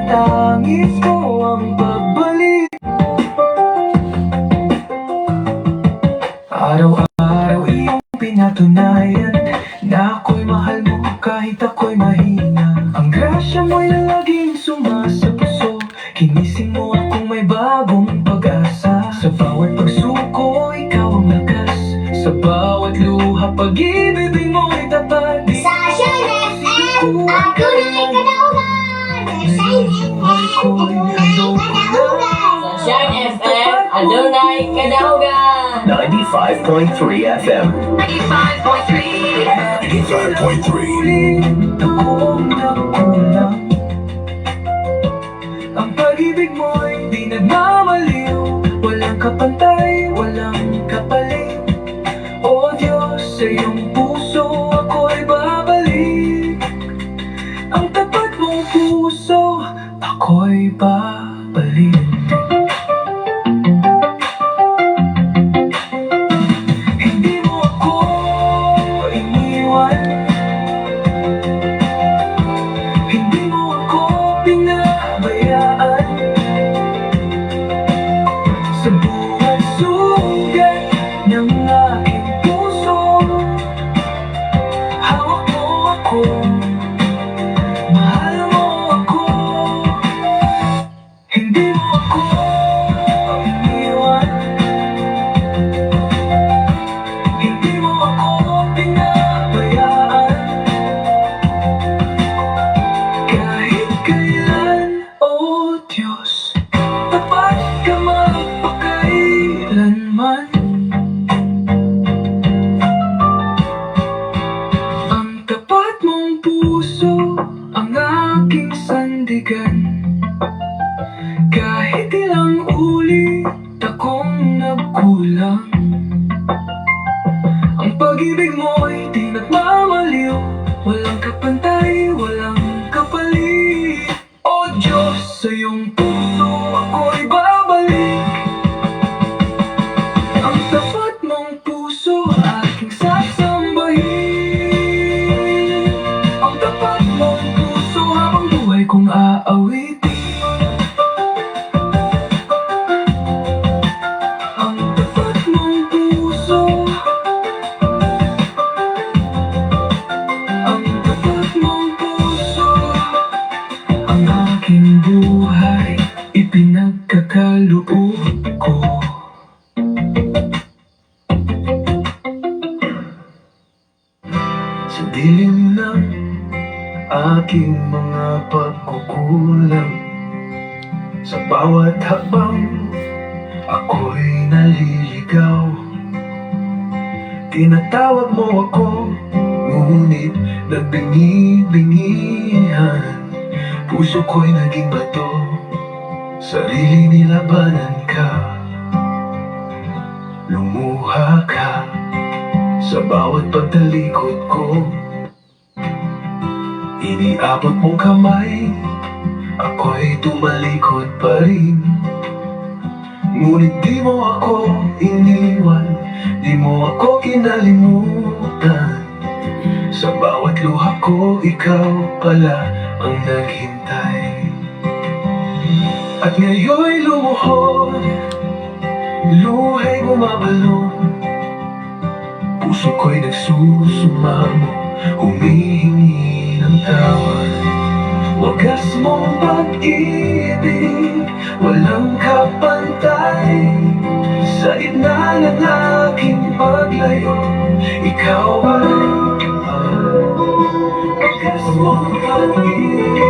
Tinatangis ko ang pagbalik. Araw-araw iyong pinatunayan na ako'y mahal mo kahit ako'y mahina. Ang grasya mo'y laging sumasa puso. Ginising mo akong may bagong pag-asa. Sa bawat pagsuko, ikaw ang lakas. Sa bawat luha, pag-ibig mo'y tapat. Di Sa Shine FM, adunay kadaugan. Sa Shine FM, adunay kadaugan. Sa Shine FM, adunay kadaugan. 95.3 FM. 95.3. 95.3. Ulit akong nagkulang. Ang pag-ibig mo'y di nagmamaliw. Walang kapantay, walang kapalit. O Diyos, sa iyong puso ako'y babalik. Ang tapat mong puso, ako'y babalik. Hindi mo ako iniwan. Hindi mo ako pinabayaan. Sa buhat sugat ng aking puso, hawak mo ako. Mahal mo ako. Hindi mo ako iniwan. Hindi mo ako pinabayaan. Kahit kailan, O Diyos, tapat ka magpakailanman. Ang tapat mong puso ang aking sandigan. Kahit ilang ulit akong nagkulang, ang pag-ibig mo'y di nagmamaliw. Walang kapantay, walang kapalit. O Diyos, sa iyong puso ako'y babalik. Ang tapat mong puso aking sasambahin. Ang tapat mong puso habang buhay kong aawitin. Ang tapat mong puso. Ang tapat mong puso. Ang aking buhay ipinagkakaloob ko. Sa dilim ng aking mga pagkukulang, sa bawat hakbang ako'y naliligaw. Tinatawag mo ako, ngunit nagbingi-bingihan. Puso ko'y naging bato, sarili nilabanan ka. Lumuha ka sa bawat pagtalikod ko. Iniabot mong kamay, ako'y tumalikod pa rin. Ngunit di mo ako iniwan, di mo ako kinalimutan. Sa bawat luha ko, ikaw pala ang naghintay. At ngayon'y lumuhod, luha'y bumabalot. Puso ko'y nagsusumamo, humihingi ng tawad. Wagas mong pag-ibig, walang kapantay. Sa gitna ng aking paglayo, ikaw ay wagas mong pag-ibig.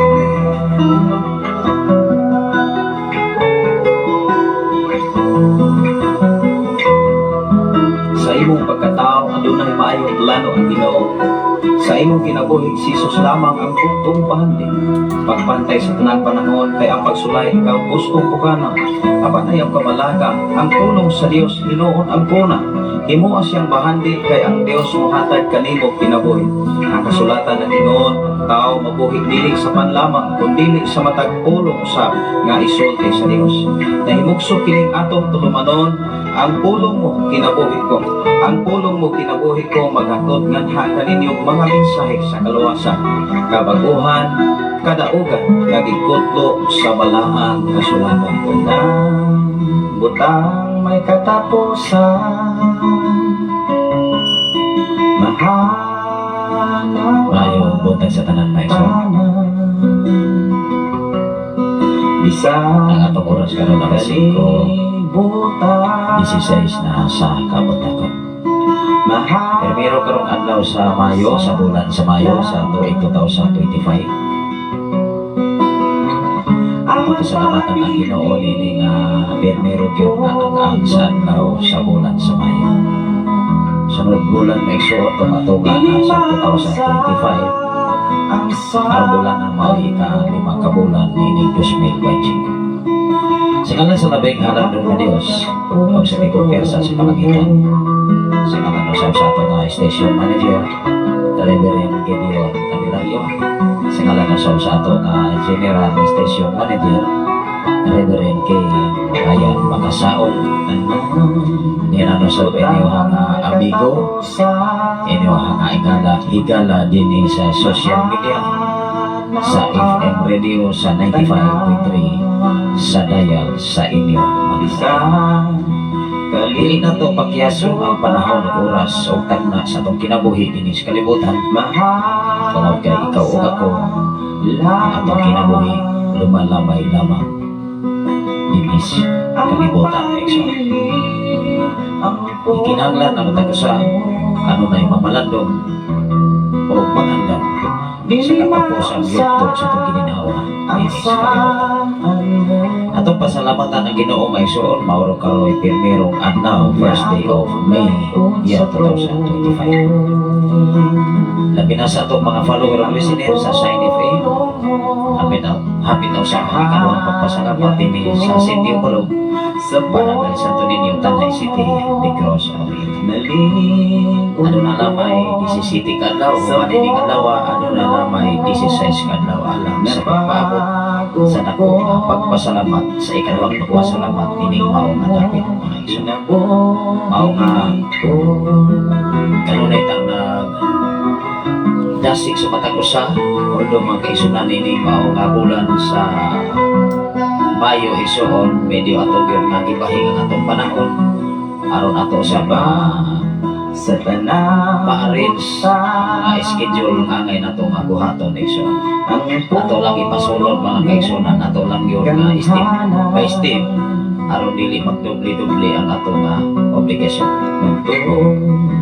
Sa imong pagkatao, adunay maayong plano ang Ginoo. Sa imong kinabuhi, si Jesus lamang ang buktong bahandi. Pagpantay sa tanang panahon kay ang pagsulay ikaw gustong pugana. Apan ayaw kabalaka, ang pulong sa Dios hinuon ang puna. Himoa siyang bahandi kay ang Dios mohatag kanimo kinabuhi. Ang kasulatan ng Ginoo Tao mabuhi dili sa pan lamang kundi sa matag pulong usab nga isulti sa Dios. Nahimugso kining atong tulumanon, "Ang pulong mo kinabuhi ko. Ang pulong mo kinabuhi ko" maghatod nganha kaninyo mga mensahe sa kaluwasan, kabaguhan, kadaugan nga gikutlo sa balaang kasulatan. Unang butang may katapusan. Mahanap Maayong buntag sa tanan, maestro. Bisan Ang atong oras karon, alas 5:16 kalibutan na sa kabuntagon. Primero karong adlaw sa Mayo, sa bulan sa Mayo sa tuig 2025. Pagpasalamatan ang Ginoo niini nga primero gyud nga ang sa adlaw sa bulan sa Mayo. Sunod bulan, may suot tumatunga na sa 2025. Ang Ang bulan ang mao ika-5 ka bulan niining 2025. Sa ngalan sa labing halandong nga Dios ug sa migupwersa sa kalangitan, sa ngalan usab sa ato nga station manager, the Reverend Gideon Candelario, sa ngalan usab sa ato nga general station manager, Reverend K. Ryan Makasaon, niya usab inyo nga amigo, inyo nga igala, higala dinhi sa social media, sa FM radio sa 95.3 sa dial sa inyong mga. Bisan Dili na to pakyason ang panahon ug oras o tagna sa atong kinabuhi dinhi sa kalibutan tungod kay ikaw ug ako, ang atong kinabuhi lumalamay lamang dinhi sa kalibutan, igsoon. Ikinahanglan na matag usa kanunay mamalandong o mangandam sa katapusang yugto sa atong gininhawa dinhi sa kalibutan. Atong pasalamatan ang Ginoo, mga igsoon, mauro karoy pirmerong adlaw, first day of May, year 2025. Labi na sa atong mga follower ug listener sa Shine FM. Hapit na sa mga ikaduhang pagpasalamat dinhi sa Sitio Balog, Barangay Santo Niño, Tanay City, Negros Oriental. Ano na lamay 17 kadlaw, human ini kadlaw, ano na lamay 16 kadlaw alang sa pagpaabot sa dako nga pagpasalamat, sa ikaduhang pagpasalamat ining mao nga dapit, mga igsoon. Mao nga kanunay tang nag dasig sa matag usa, although mga kaigsunan, ini mao nga bulan sa Mayo, igsoon, medyo ato gyud nga gibahing ang atong panahon aron ato sa ba Sa tanang pa-arrange ang schedule angay nato nga buhaton, igsoon. Ato lang ipasulod, mga kaigsunan, ato lang yun nga step by step aron dili magdoble-doble ang ato nga obligasyon.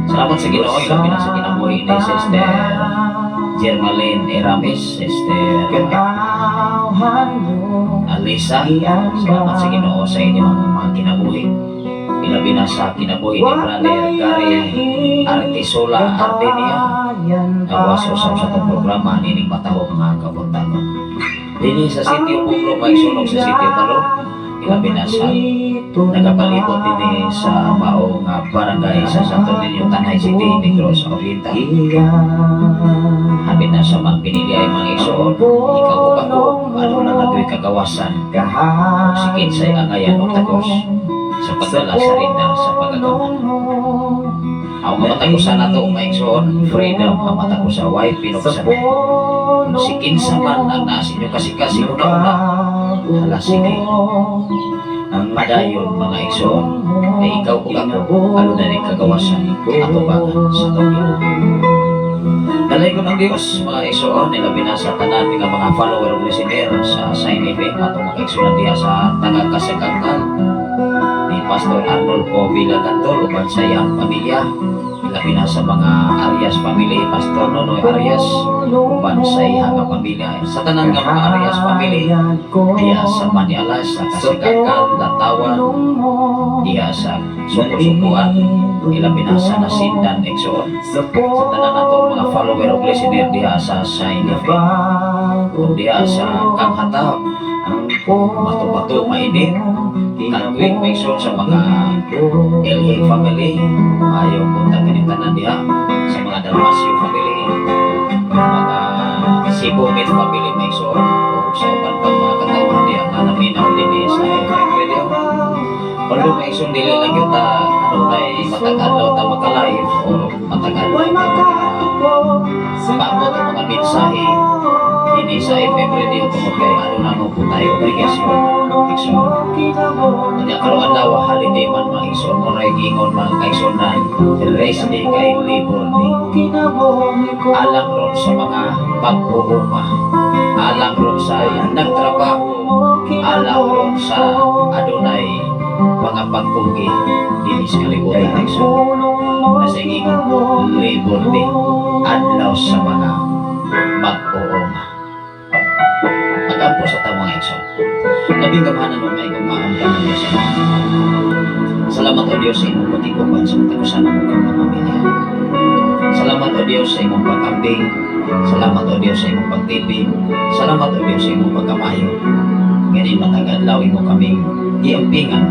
Salamat sa Ginoo, ilabi na sa kinabuhi ni Sister Germaline Eramis, Sister Katawhan mo Alisa. Salamat sa Ginoo sa inyong mga kinabuhi. Ilabi na sa kinabuhi ni Brother Gary Artisola Ardenia. Nagawas usab sa atong programa nining matahong nga kabuntagon. Dini sa Sitio Puglo, may sunog sa Sitio Balog. Ilabi na sa nagapalibot dinhi sa mao nga barangay sa Santo Niño, Tanay City, Negros Oriental. Habi na sa mga pinili ay mga igsoon, ikaw ug ako, ano na nato'y kagawasan ug si kinsay angayan og takos sa pagdala sa rinda sa pagagaman. Ang mga matag usa nato, mga igsoon, freedom ang matag usa, way pinuksan. Kung si kinsa man ang naa sa inyo kasing-kasing, una-una, hala sige. Padayon, mga igsoon, ay ikaw ug ako, ano na rin kagawasan atubangan sa atong Ginoo. Dalaygon ang Diyos, mga igsoon, ilabi na sa tanan nga mga follower ug listener sa Sign FM, atong mga igsoon diha sa taga Kasaganggal ni Pastor Arnold po Villagantol uban sa iyang pamilya, ilabi na sa mga Arias family, Pastor Nonoy Arias uban sa iyang nga pamilya, sa tanan nga mga Arias family diha sa Manialas, sa Kasaganggal, Latawan, diha sa Suko-Sukuan, ilabi na sa Nasindan, igsoon, sa tanan nato mga follower ug listener diha sa Sign FM ug diha sa Kanghataw, Bato-bato, mainit Kantuig, may sa mga LA family, ayaw punta kaning tanan diha sa mga Dalmasio family, mga Cebu Meat Family, mga igsoon, o sa uban pang mga katawhan diya nga naminaw dinhi sa FM Radio. Although, mga igsoon, dili lang gyud ta kanunay matag adlaw ta maka-live or matag adlaw ta maka paabot ang mga mensahe dinhi sa FM Radio tungod kay aduna man po tayo obligasyon, igsoon. Kanya karong adlaw, holiday man, mga igsoon, mo ray giingon, mga kaigsuonan, rest day kay Labor Day. Alang ron sa mga pag-uuma, alang ron sa nagtrabaho, alang ron sa adunay mga pagkugi dinhi sa kalibutan, igsoon. Nasa ingon Labor Day, adlaw sa mga mag-uuma. Magampo sa ta, mga igsoon. Labing gamhanan ug mahigugmaon ka ng Diyos. Salamat, O Diyos, sa imong pagtiguban sa matag usa namo ka mga pamilya. Salamat, O Diyos, sa imong pag-ambing. Salamat, O Diyos, sa imong pagtipig. Salamat, O Diyos, sa imong pagkamayo. Ngayon matag adlaw imo kaming giampingan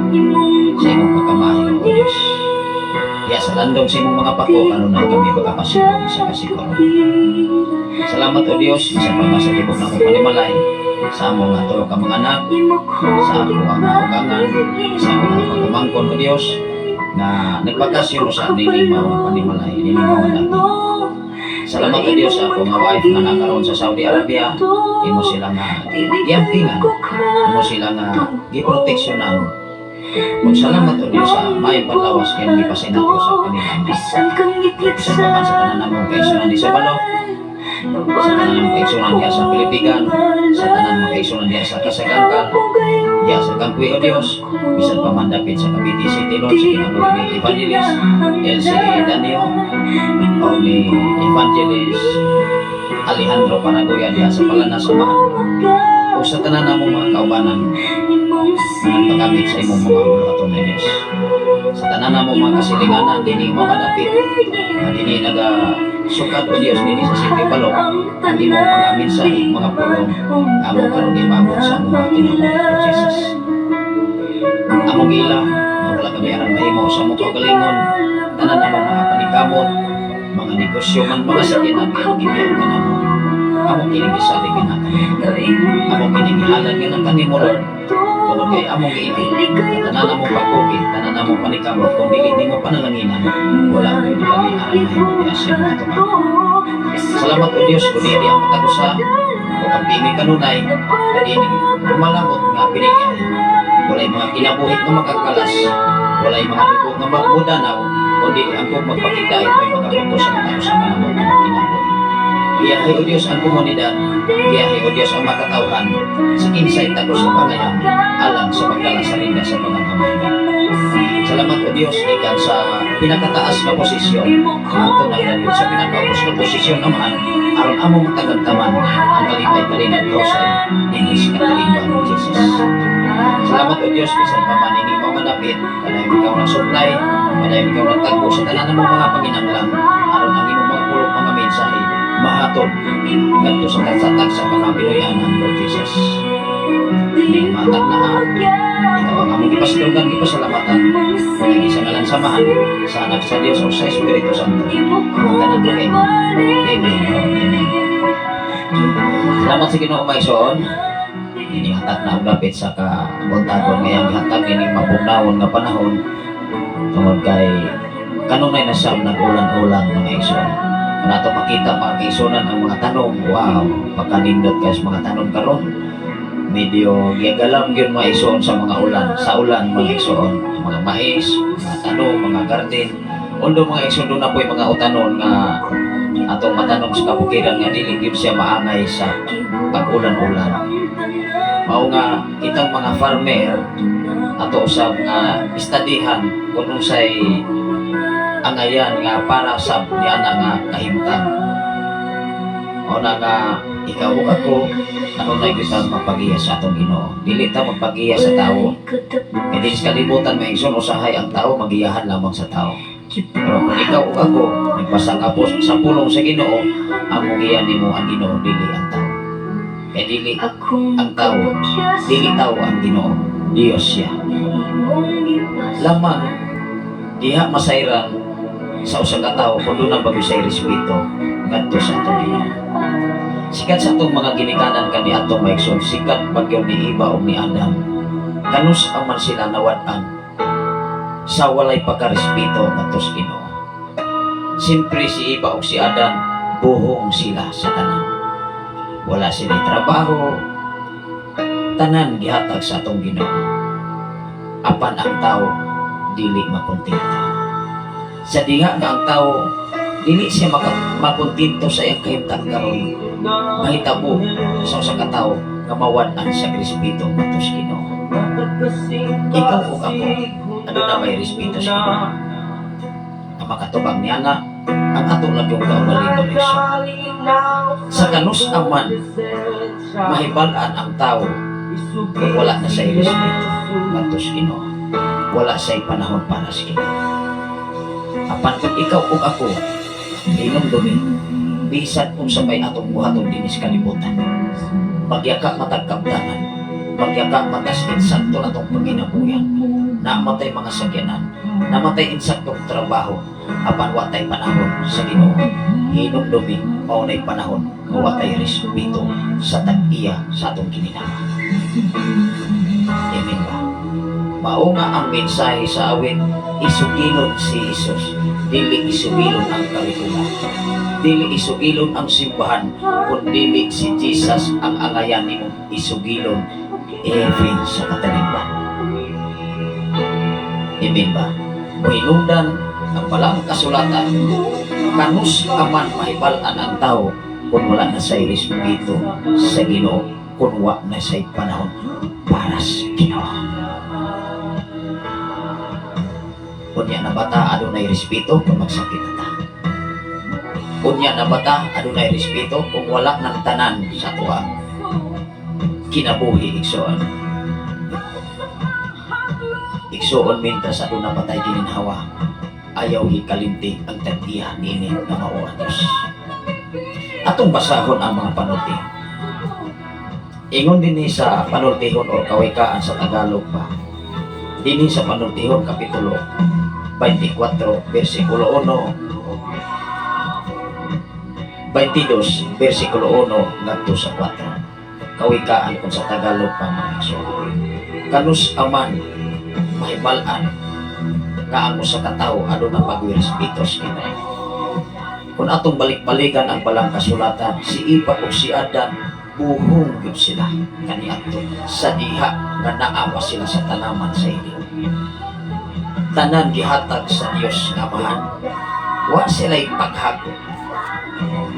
sa imong pagkamayo, O Diyos. Iya sa landong sa imong mga pako, kanunay kami makapasidong sa kasiguran. Salamat, O Diyos, sa mga sa tibok namong panimalay, sa among nga tulo ka mga anak, sa ako ang mga ugangan, sa among mga pagpamangkon, O Diyos, na nagbakasyon sa nining mga panimalay, nining mga dati. Salamat, O Diyos, sa ako nga wife nga nakaroon sa Saudi Arabia, imo sila nga giampingan, imo sila nga giproteksyonan. Ug salamat, O Diyos, sa maayong paglawas kay imong gipasinati sa kanila. Bisan kang ngitngit Sa paman sa tanan namong kaigsuonan di sa balok, sa tanan namong kaigsuonan diha sa Pilipigan, sa tanan mga kaigsuonan diha sa Kasagangkan, diha sa Kangkwi, O Diyos, bisan pa man dapit sa Cavite City, Lord, sa kinabuhi ni Evangelist Elsie Danio, o ni Evangelist Alejandro Panagoya diha sa Palana sa Mahan. O sa tanan namong mga kaubanan nga nagpagamit sa imong mga buluhaton na Diyos. Sa tanan namong mga kasilinganan, dinhi mga dapit, nga dinhi naga sukad, O Diyos, dinhi sa City Balok, ang imong mga mensahe, mga pulong, among karon ipabot sa among mga kinabuhi, Lord Jesus. Among ila, nga wala kami aran mahimo sa among kaugalingon, tanan namong mga paningkamot, mga negosyo man, mga sakit namin, gibiyan ka namo. Among kining gisalig nga Among kining gihalad nga kanimo, Lord. Tungod kay among giila, tanan namong pagkugi, tanan namong paningkamot, kung dili nimo panalanginan, wala gyud kami aran mahimo diha sa imong atubangan. Salamat, O Diyos, kung dili ang matag usa, o ang pingin kanunay, kanining lumalamot nga pinigay. Walay mga kinabuhi nga makakalas, walay mga dugo nga magmudanaw, kundi ang kung magpakitay may makapunto sa mga usa ka namo nga kinabuhi. Giyahi, O Diyos, ang komunidad, giyahi, O Diyos, ang makatawhan, sa kinsay takos sa pangayan, alang sa pagdala sa rinda sa pangangamay. Salamat, O Diyos, ikan sa pinakataas nga posisyon, ato na sa pinakaubos nga posisyon, Amahan, aron among matagamtaman ang kalipay kalinag sa dinhi sa katalimban ng Jesus. Salamat, O Diyos, bisan pa man ining mga manapit, padayon ikaw ng supply, padayon ikaw ng tagbo sa tanan ng mga panginahanglan, aron ang imong mga pulong, mga mensahe, mahatod ngadto sa tagsatag sa mga Pinoyanan, Lord Jesus. Ning matag na ikaw ang among gipasidunggan, gipasalamatan, pinagi sa ngalan sa Amahan, sa Anak sa Dios o sa Espiritu Santo. Ang tanan mo. Amen. Amen. Salamat sa Ginoo, mga igsoon. Ini hatag na og dapit sa kabuntagon ngayang gihatag ining mapugnawon nga panahon tungod kay kanunay na sa nag-ulan-ulan, mga igsoon. Kung ato makita, mga kaigsuonan, ang mga tanom, wow, pagkanindot kay sa mga tanom karon. Medyo giyagalam gyud, mga igsoon, sa mga ulan, sa ulan, mga igsoon, ang mga mais, mga tanom, mga garden. Although, mga igsoon, duna po'y mga utanon nga atong matanom sa kabukiran nga dili gyud siya maangay sa pag-ulan-ulan. Mao nga kitang mga farmer ato usab nga istadihan kung unsay angayan nga para sa niana nga kahimtang. Mao na nga ikaw ug ako kanunay gyud ta magpagiya sa atong Ginoo. Dili ta magpagiya sa tawo. Kay dinhi sa kalibutan, mga igsoon, usahay ang tao magiyahan lamang sa tao. Pero kung ikaw ug ako nagpasakapos sa pulong sa Ginoo, ang mugiya nimo ang Ginoo, dili ang tao. Kay dili ang tao, dili tao ang Ginoo, Dios siya. Lamang diha masayran sa usa ka tawo kung duna ba gyud siya'y respeto ngadto sa atong Ginoo. Sikat sa atong mga ginikanan kaniadtong, mga igsoon, sikat pa gyud ni Eva o ni Adam. Kanus man sila nawad-an sa walay pagkarespeto ngadto sa Ginoo. Siyempre, si Eva o si Adam, buhong sila sa tanan. Wala sila trabaho, tanan gihatag sa atong Ginoo. Apan ang tao dili makontento. Sa diha nga ang tao dili siya makontento sa iyang kahimtang karon, mahitabo sa usa ka tawo nga mawad-an sa respeto ngadto sa Ginoo. Ikaw ug ako, aduna may respeto sa Ginoo? Ang makatubang niya nga ang ato lang yung kaugalingon, igsoon. Sa kanus man mahibal-an ang tao kung wala na siya'y respeto ngadto sa Ginoo. Wala siya'y panahon para sa Ginoo. Apan kung ikaw ug ako, hinumdumi, bisan unsa may atong buhaton dinhi sa kalibutan, magyaka matag kabtangan, magyaka matas insakto na tong panginabuhian, namatay mga sakyanan, namatay insaktong trabaho, apan watay panahon sa Ginoo. Hinumdumi, mao na'y panahon nga watay respeto sa tag-iya sa atong gininhawa. Amen ba? Mao nga ang mensahe sa awit, isugilon si Jesus, dili isugilon ang kalikulan. Dili isugilon ang simbahan, kun dili si Jesus ang angayan nimo isugilon even sa katalingban. Amen ba? Muhinungdan ang balaang kasulatan, kanus aman mahibal-an ang tao kung wala na siya'y respeto sa Ginoo, kung wa na siya'y panahon para sa Ginoo. Unya na bata adunay respeto kung magsakit na ta? Unya na bata adunay respeto kung wala ng tanan sa tuwa kinabuhi, igsoon? Igsoon, mintras aduna pa tay gininhawa, ayaw hikalimti ang tag-iya niini nga mao ang Diyos. Atong basahon ang mga panulti. Ingon dinhi sa Panultihon o Kawikaan sa Tagalog pa. Dinhi sa Panultihon Kapitulo 24 versikulo 1, 22 versikulo 1 ngadto sa 4. Kawikaan kung sa Tagalog pa, mga igsoon. Kanus aman mahibal-an nga ang usa ka tawo aduna pagrespeto sa Ginoo? Kung atong balik-balikan ang balaang kasulatan, si Eva ug si Adam, buhong gyud sila kaniadto sa diha nga naa pa sila sa tanaman sa Eden. Tanan gihatag sa Dios nga Amahan. Wa sila paghago.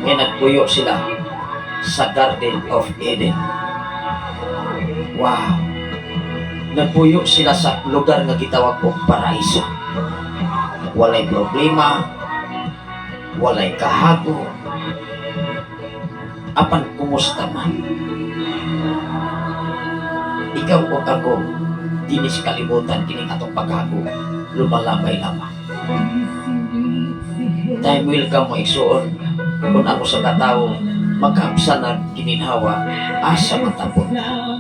Kaya nagpuyo sila sa Garden of Eden. Wow! Nagpuyo sila sa lugar nga gitawag og paraiso. Walay problema, walay kahago. Apan kumusta man? Ikaw ug ako, dinhi sa kalibutan, kining atong paghago, lumalabay lamang. Time will come mo, igsuon, kung ako sa katao, magkaabsa na gininhawa, asa matapon na.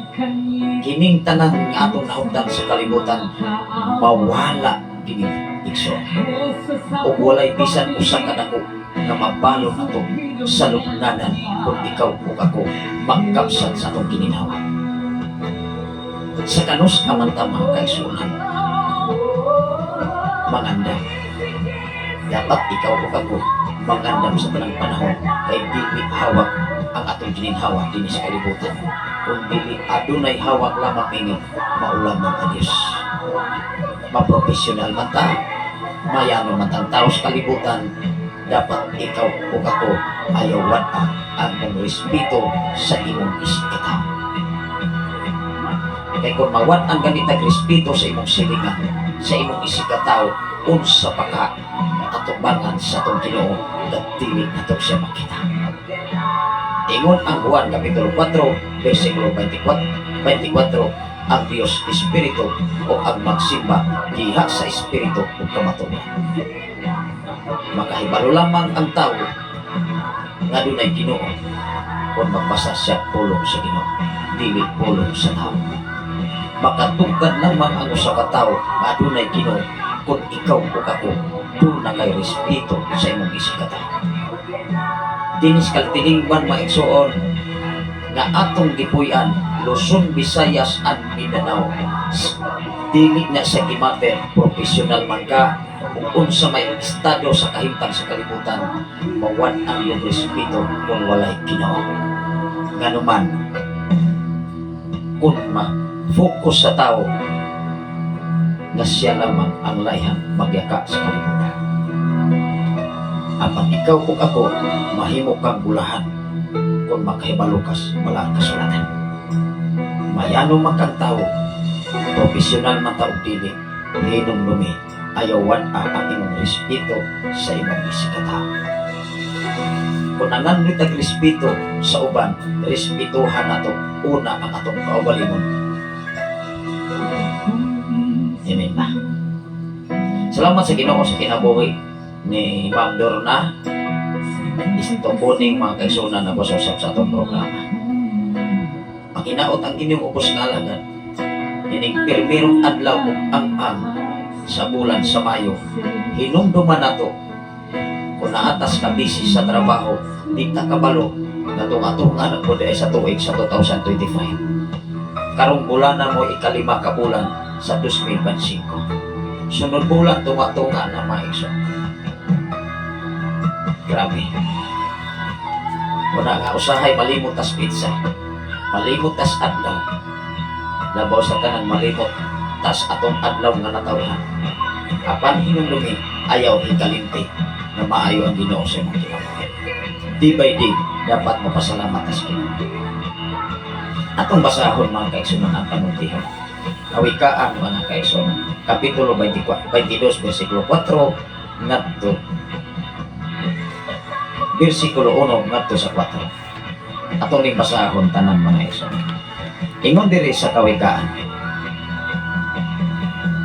Kining tanan nga atong nahugdan sa kalibutan, mawala kini, igsuon. Ug walay bisan usa ka dako nga mabalon nato sa lugnanan kung ikaw ug ako magkapsat sa atong gininhawa. Sa kanus aman ta, mga kaigsuonan, mangandam. Dapat ikaw ug ako mangandam sa tanang panahon kay dili hawak ang atong gininhawa dinhi sa kalibutan. Kung dili adunay hawak lamang ini, mao lamang ang Diyos. Maprofesional man ta, mayano man tang tao sa kalibutan, dapat ikaw ug ako ayaw wad-a ang mong respeto sa imong isigkatawo. Kay kung mawad-an ganita respeto sa imong silingan, sa imong isigkatawo, unsa pa ka atubangan sa atong Ginoo nga dili nato siya makita? Ingon ang Juan Kapitulo 4, versikulo 24, 24, ang Dios Espiritu o ang magsimba diha sa Espiritu ug kamatuoran. Makahibalo lamang ang tao nga dunay Ginoo kung magbasa siya pulong sa Ginoo, dili pulong sa tao. Makatugkad lamang ang usa ka tawo nga adunay Ginoo kung ikaw ug ako duna kay respeto sa imong isigkatawo. Dinis Kaltiningban, mga igsoon, nga atong gipuy-an, Luzon, Visayas and Mindanao. Dili na sa gimater, professional man ka, kung unsa may estado sa kahimtang sa kalibutan, mawad ang iyong respeto kung walay Ginoo. Nganuman, kung ma-focus sa tao nga siya lamang ang layang magyaka sa kalibutan. Apan ikaw ug ako, mahimo kang bulahan kung makahibalo kas balaan kasulatan. Mayano man kang tao, profesional man ta og dili, hinumdumi, ayaw wad-a ang imong respeto sa imong isigkatawo. Kung nangandoy tag respeto sa uban, respetuhan nato una ang atong kaugalingon. Amen ba? Salamat sa Ginoo sa kinabuhi ni Ma'am Dorna. Isto kuning mga kaigsunan na usab sa atong programa. Panginaot ang inyong ubos nga alagad. Ining pirmirong adlaw ug ang sa bulan sa Mayo. Hinumduman nato kung naatas ka busy sa trabaho, di ta kabalo nga tunga-tunga na po sa tuig sa 2025. Karong bulan na mo, 5 ka bulan sa 2025. Sunod bulan, tunga-tunga na, mga igsoon. Grabe. Wala nga usahay malimot tas petsa. Malimot tas adlaw. Labaw sa tanan, malimot tas atong adlaw nga natawhan. Apan hinumdumi, ayaw hikalimti na maayo ang Ginoo sa imong kinabuhi. Day by day, dapat mapasalamat tas Ginoo. Atong basahon, mga kaigsunan, ang panultihon. Kawikaan, mga kaigsunan, Kapitulo 24, 22, versikulo 4, ngadto versikulo 1 ngadto sa 4. Atong ning basahon tanan, mga igsoon. Ingon diri sa Kawikaan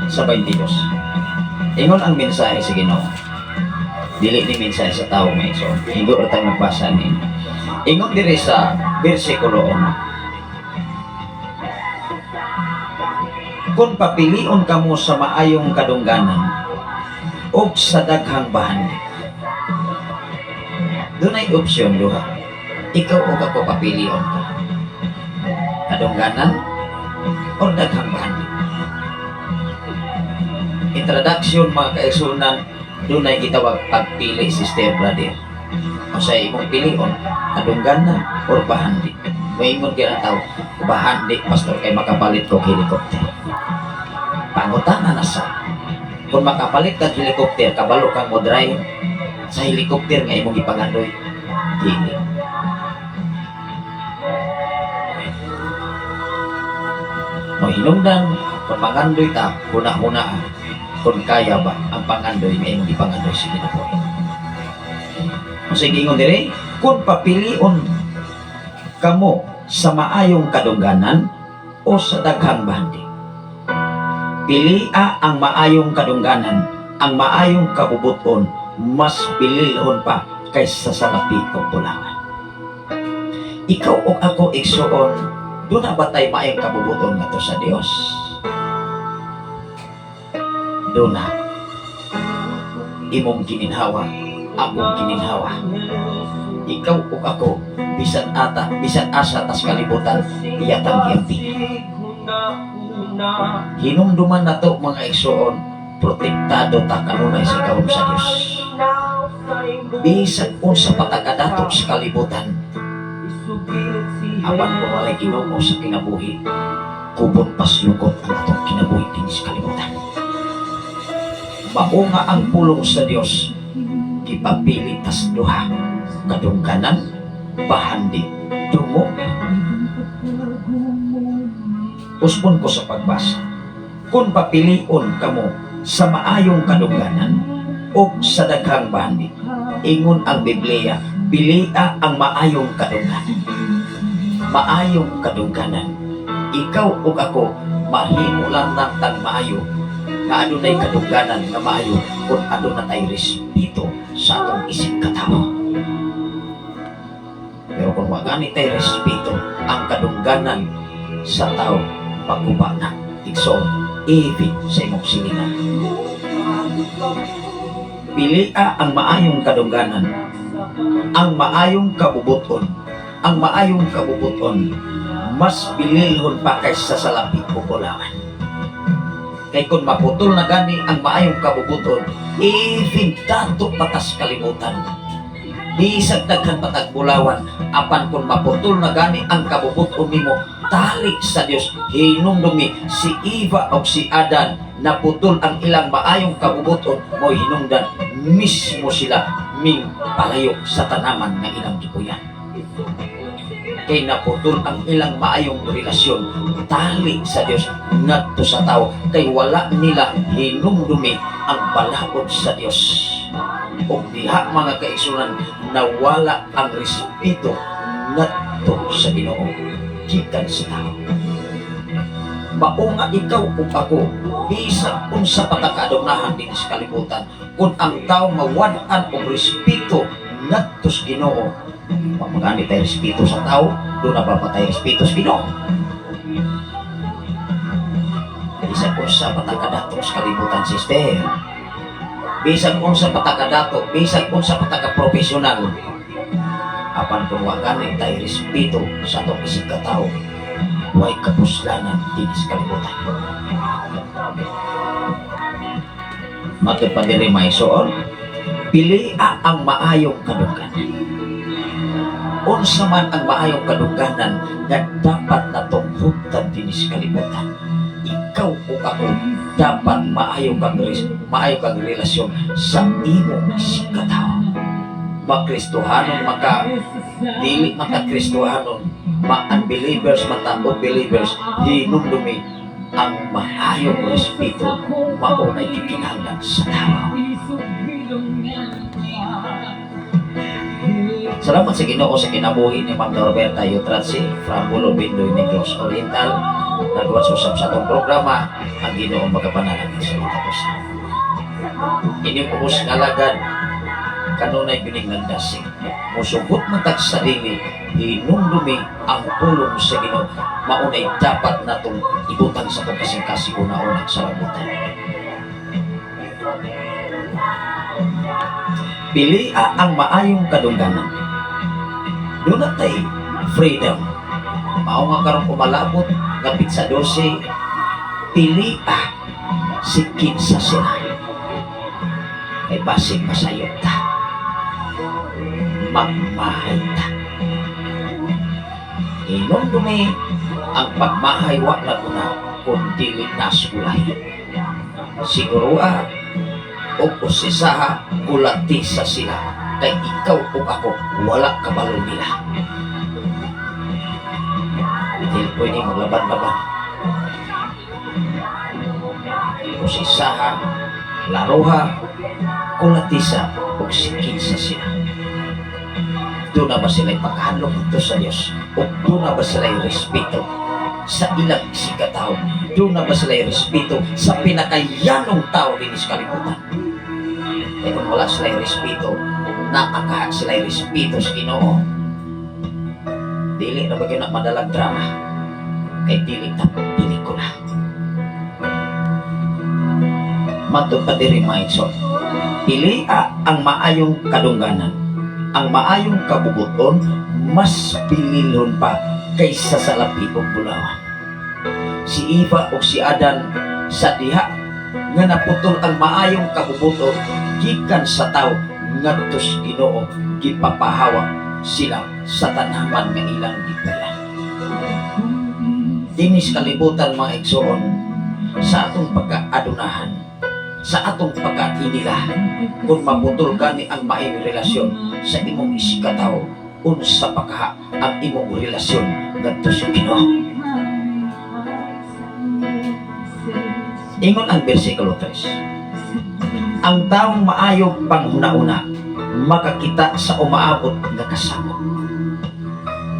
sa 22. Ingon ang mensahe sa Ginoo. Dili ni mensahe sa tao, mga igsoon. Higo ra tayong magbasa ni. Ingon diri sa versikulo 1. Kung papilion kamo sa maayong kadungganan og sa daghang bahandi. Dunay opsyon duha. Ikaw o ako, papilion ka. Kadungganan o daghang bahandi. Introduction, mga kaigsunan, dunay gitawag pagpili, sister, brother. O sa imong pilion, kadungganan or bahandi. Moingon gyud ang tao, "Bahandi, pastor, kay makapalit ko helicopter." Pangutana na sa, kung makapalit kag helicopter, kabalo kang mo drive sa helicopter nga imong gipangandoy? Dili. Mo hinungdan, kung mangandoy ta, huna-huna kung kaya ba ang pangandoy nga imong gipangandoy sa Ginoo. O sige, ingon dire, kung papilion kamo sa maayong kadungganan o sa daghang bahandi. Pilia ang maayong kadungganan, ang maayong kabubuton, mas pililhon pa kaysa sa napitong tulangan. Ikaw o ako, igsuon, duna ba tay maayong kabubuton ngadto sa Dios? Duna. Imong gininhawa, akong gininhawa. Ikaw o ako, bisan ata, bisan asa tas kalibutan, iyatang giyampi. Hinumduman na to, mga igsoon, protektado ta kanunay sa gahom sa Dios. Bisan unsa pa ta kadato sa kalibutan, apan kung walay Ginoo sa kinabuhi, kubot paslukot ang atong kinabuhi din sa kalibutan. Mao nga ang pulong sa Dios, gipapili tas duha, kadungganan, bahandi, dungo. Usbon ko sa pagbasa. Kung papilion kamo sa maayong kadungganan o sa daghang bahandi. Ingon ang Biblia, pilia ang maayong kadungganan. Maayong kadungganan. Ikaw ug ako, mahimo lang nang tang maayo nga adunay kadungganan nga maayo kung aduna tay respeto sa atong isip katawo. Pero kung wa gani tay respeto, ang kadungganan sa tao pagguba na. Igsoon, even sa imong silingan. Pilia ang maayong kadungganan. Ang maayong kabubuton, ang maayong kabubuton, mas bililhon pa kaysa sa lapi o bulawan. Kay kung maputol na gani ang maayong kabubuton, even dato patas kalibutan. Bisag daghan patag bulawan, apan kung maputol na gani ang kabubuton nimo, tali sa Dios, hinumdumi si Eva o si Adan, naputol ang ilang maayong kabubuton, mo hinungdan mismo sila ming palayo sa tanaman nga ilang gipuyan. Kay naputol ang ilang maayong relasyon tali sa Dios ngadto sa tao, kay wala nila hinumdumi ang balaod sa Dios. Ug diha, mga kaigsunan, nawala ang respeto ngadto sa Ginoo gikan sa tao. Mao nga ikaw ug ako, bisan unsa pa ta kaadugnahan dinhi sa kalibutan, kung ang tao mawad-an og respeto ngadto sa Ginoo, pagmagani tayo respeto sa tao, duna pa pa tayo respeto sa Ginoo. Bisan unsa pa ta kadato sa kalibutan, sister, bisan unsa pa ta kadato, bisan unsa pa ta ka profesional, apan kung wa gani tayo respeto sa atong isig katao, way kapuslanan dinhi sa kalibutan. Matud pa diri, mga igsoon, pilia ang maayong kadungganan. Unsa man ang maayong kadungganan nga dapat natong huptan dinhi sa kalibutan? Ikaw o ako, dapat maayo kang relasyon sa imong isigkatawo. Makristohanon maka, dili maka Kristohanon, ma-unbelievers mata o believers, hinumdumi ang maayong respeto mao nay gikinahanglan sa tao. Salamat sa Ginoo sa kinabuhi ni Ma'am Norberta Yutratsi from Bulo, Bindoy, Negros Oriental. Nagwatch usab sa atong programa. Ang Ginoo magapanalangin sa mga usa. Inyong ubos nga alagad, kanunay bining nagdasig. Musugot man tag sarili, hinumdumi ang pulong sa Ginoo. Maunay dapat natong ibutang sa atong kasing-kasing una-unang sa labutan. Pilia ang maayong kadungganan. Duna tay freedom. Mao nga karon umalabot nga petsa 12, pilia si kinsa sila. Kay basig masayop ta. Magmahay ta. Hinumdumi ang pagmahay wa laguna kung dili nasulay. Siguro o usisaha kulatisa sila kay ikaw o ako wala kabalo nila. Dili pwede maglaban-laban. Usisaha, laruha, kulatisa o sikinsa sila. Duna ba sila'y pagkahadlok dito sa Diyos? O duna ba sila'y respeto sa ilang isigkatao? Duna ba sila'y respeto sa pinakayanong tao din sa kalibutan? Kaya kung wala sila'y respeto, naakahat sila'y respeto sa Ginoo. Dili na ba na madalag drama? Kay dili ta pelikula. Matod pa diri, mga igsoon. Pilia ang maayong kadungganan. Ang maayong kabubuton mas pililhon pa kaysa sa lapi og bulawan. Si Eva o si Adan, sa diha nga naputol ang maayong kabubuton gikan sa tao ngadto sa Ginoo, gipapahawa sila sa tanaman nga ilang gipuyan. Dinhi sa kalibutan, mga igsoon, sa atong pagkaadunahan, sa atong pagkainila, kung maputol gani ang maayong relasyon sa imong isigkatawo, unsa pa kaha ang imong relasyon ngadto sa Ginoo? Ingon ang versikulo 3. Ang taong maayo panghuna-una makakita sa umaabot nga kasakop.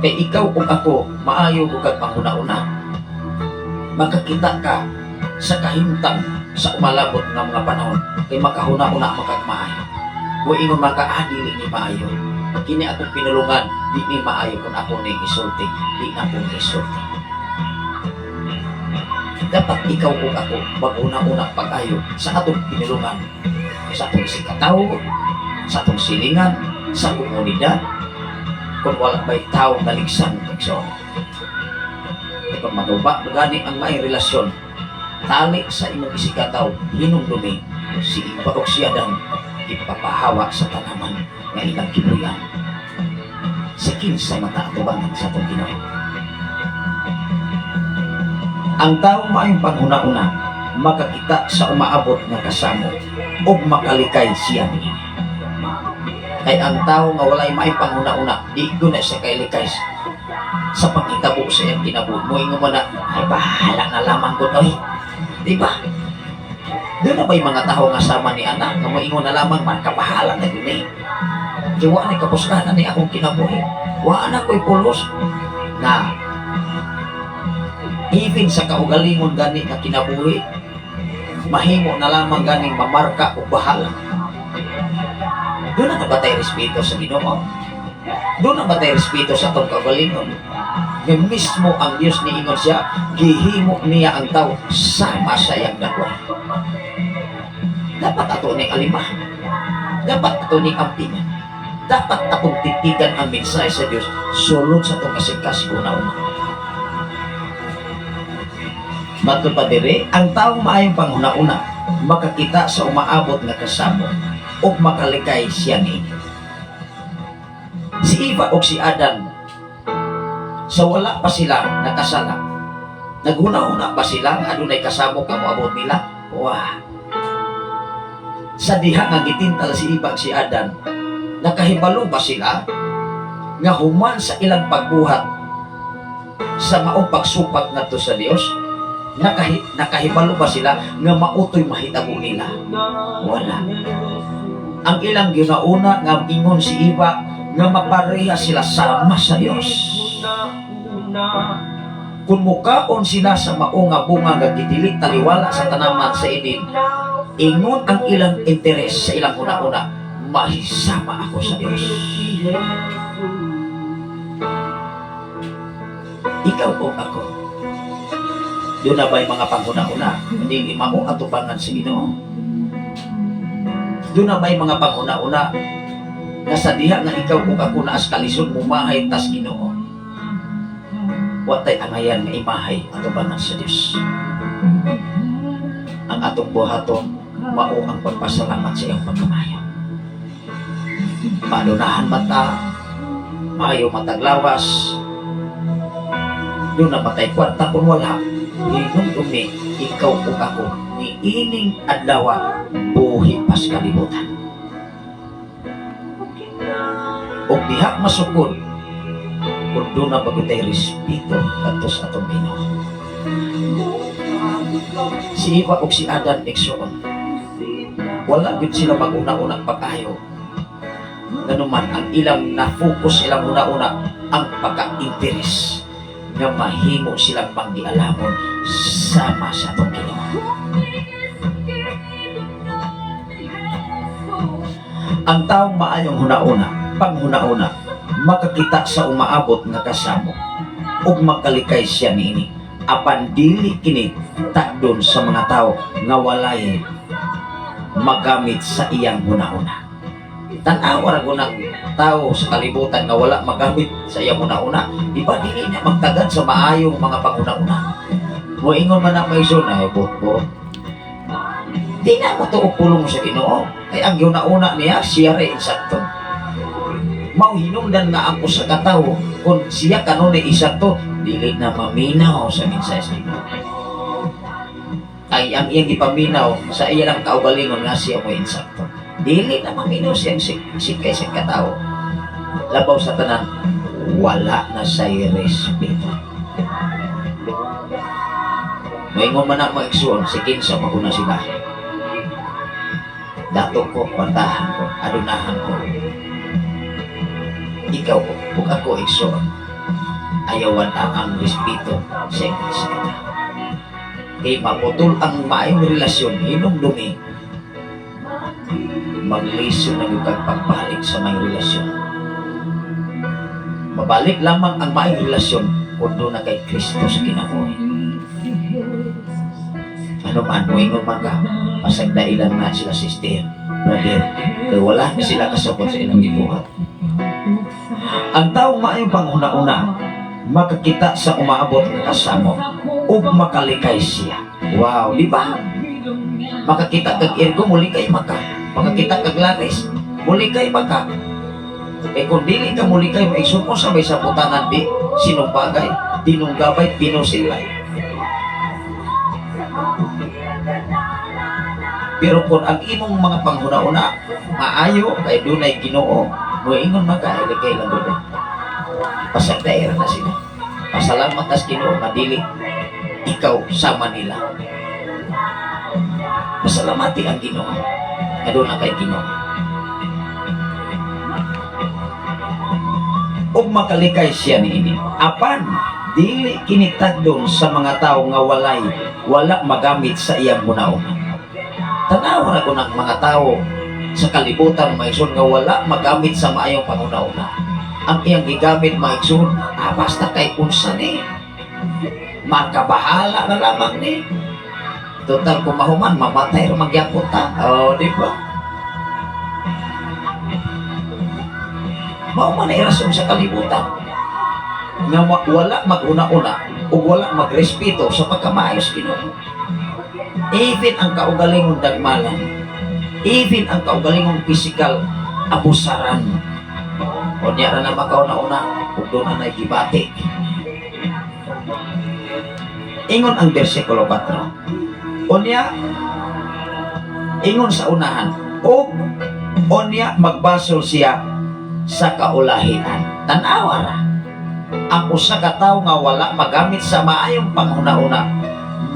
Kay ikaw ug ako, maayo ug kag panghuna-una, makakita ka sa kahimtang sa umalabot nga mga panahon kay makahuna-una makag maayo. Wa ingon maka, "Ah, dili ni maayo. Kini akong pinulungan, di ni maayo kung ako ni isulti, di na akong isulti." Dapat ikaw ug ako maghuna-una pag-ayo sa atong pinulungan, sa atong isigkatawo, sa atong silingan, Sa komunidad, kung wala ba'y tao naligsan, igsoon. Kung maguba gani ang may relasyon, tali sa imong isigkatawo, hinumdumi si Eva og si Adan ipapahawa sa tanaman nga ilang gibuyan. Sa kinsa mata atubangan sa atong Ginoo? Ang taong maayong panghuna-una makakita sa umaabot nga kasamo ug makalikay siya niini. Kay ang tao nga walay maayong panghuna-una, di gyud na siya kailikay sa panghitabo sa iyang kinabuhi. Moingon mo na, "Ay, bahala na lamang ko, oy." Di ba? Doon na ba'y mga tao nga sama ni ana nga moingon na lamang, "Makabahala na yun eh. Di wa na kapuskanan ni akong kinabuhi. Wa na ko'y pulos." Na even sa kaugalingon gani nga kinabuhi, mahimo na lamang ganing mamarka o bahala. Doon na ba tayo respeto sa Ginoo? Doon na ba tayo respeto sa atong kaugalingon? Nga mismo ang Diyos niingon siya, gihimo niya ang tao sama sa iyang dagway. Dapat ato ning alima. Dapat ato ning ampingan. Dapat atong titigan ang mensahe sa Diyos sulod sa atong kasing-kasing una-una. Matud pa diri, ang taong maayong panghuna-una makakita sa umaabot nga kasamo ug makalikay siya niini. Si Eva ug si Adan, sa wala pa sila nakasala, naghuna-huna ba sila nga adunay kasamo ka moabot nila? Wah. Sa diha nga gitintal si Eva ug si Adan, nakahibalo ba sila nga human sa ilang pagbuhat sa maong pagsupak ngadto sa Dios, nakahibalo ba sila nga mao to'y mahitabo nila? Wala. Ang ilang ginauna nga ingon si Eva nga mapareha sila sama sa Dios. Kung mukaon sila sa mao nga bunga nga gidili taliwala sa tanaman sa Eden, ingon ang ilang interes sa ilang una-una, "Mahisama ako sa Dios." Ikaw o ako, doon na ba'y mga panghuna-una hindi mao atubangan sa Ginoo? Doon na ba'y mga panghuna-una nga sa diha nga ikaw ug ako naas kalisod, mumahay tas Ginoo? Wa tay angayan nga imahay atubangan sa Dios. Ang atong buhaton mao ang pagpasalamat sa iyang pagkamayo. Maadunahan mata, maayo mataglawas, doon na matay kwarta, kung wala, hinumdumi ikaw ug ako ni ining adlaw buhi pas kalibutan. Ug diha masukod kung doon na bagutay respeto kadto sa atong Ginoo. Si Eva ug si Adan, igsoon, wala gyud sila mag-una-una pag-ayo. Nganuman ang ilang na-focus, ilang una-una ang pagka-interes nga mahimo silang panggialamon sama sa atong Ginoo. Ang taong maayong huna-una, panghuna-una, makakita sa umaabot nga kasamo ug makalikay siya niini. Apan dili kini takdon sa mga tao nga walay magamit sa iyang huna-huna. Tan-awa ra ng tao sa kalibutan nga wala magamit sa iyang huna-huna, di ba dili niya magtagad sa maayong mga panghuna-huna? Moingon man ang may ay bot. Di na mo tuog pulong sa Ginoo. Kay ang huna-huna niya, siya rin insakto. Mao hinungdan nga ang usa ka tawo kung siya kanunay isakto, dili na maminaw sa mensahe sa Ginoo. Ay ang iyang gipaminaw sa iyang kaugalingon nga siya mo insakto. Dili na maminaw siyang sikay sa katao. Labaw sa tanan, wala na siya'y respeto. Moingon man ang mga igsoon, si kinsa maguna sila. Dato ko, kwartahan ko, adunahan ko. Ikaw ug ako, igsoon, ayawan ang respeto sa iglesia kita. Kay maputol ang maayong relasyon, hinumdumi, maglisod na yung pagbalik sa may relasyon. Mabalik lamang ang maayong relasyon kung doon na kay Kristo sa kinabuhi. Ano man, moingon man ka, pasagdailan nga sila, sister. Brother, kay wala na sila kasabot sa ilang gibuhat. Ang taong maayong panghuna-una, makakita sa umaabot nga kasamo ug makalikay siya. Wow, di ba? Makakita kag ergo, mulikay maka. Makakita kag laris, mulikay maka. Eh kung dili ka mulikay, maigsoon, sa may saputanan di sinumbagay, dinunggabay, pinusilay. Pero kung ang imong mga panghuna-una maayo kay dunay Ginoo, moingon man ka, "Likay lang gud." Pasagdaira na sila. Pasalamat tas Ginoo nga dili ikaw sama nila. Pasalamati ang Ginoo. Nga duna kay Ginoo. Ug makalikay siya niini. Apan dili kini tagdon sa mga tawo nga wala magamit sa iyang hunauna. Tanawa ra ko ng mga tao sa kalibutan, mga igsoon, nga wala magamit sa maayong panghuna-una. Ang iyang gigamit, mga igsoon, basta kay unsa ni. Makabahala na lamang ni. Total kung mahuman, mamatay ra magyapon ta. Oh, di ba? Mao man ay rason sa kalibutan nga wala maghuna-una ug wala magrespeto sa pagkamaayos Ginoo. Even ang kaugalingong dagmalan, even ang kaugalingong physical abusaran. O niya ra na makauna-una ug doon na gibati. Ingon ang bersikulo 4. Unya, ingon sa unahan, ug unya magbasol siya sa kaulahian. Tanawa ra. Ang usa ka tawo nga wala magamit sa maayong panghuna-una,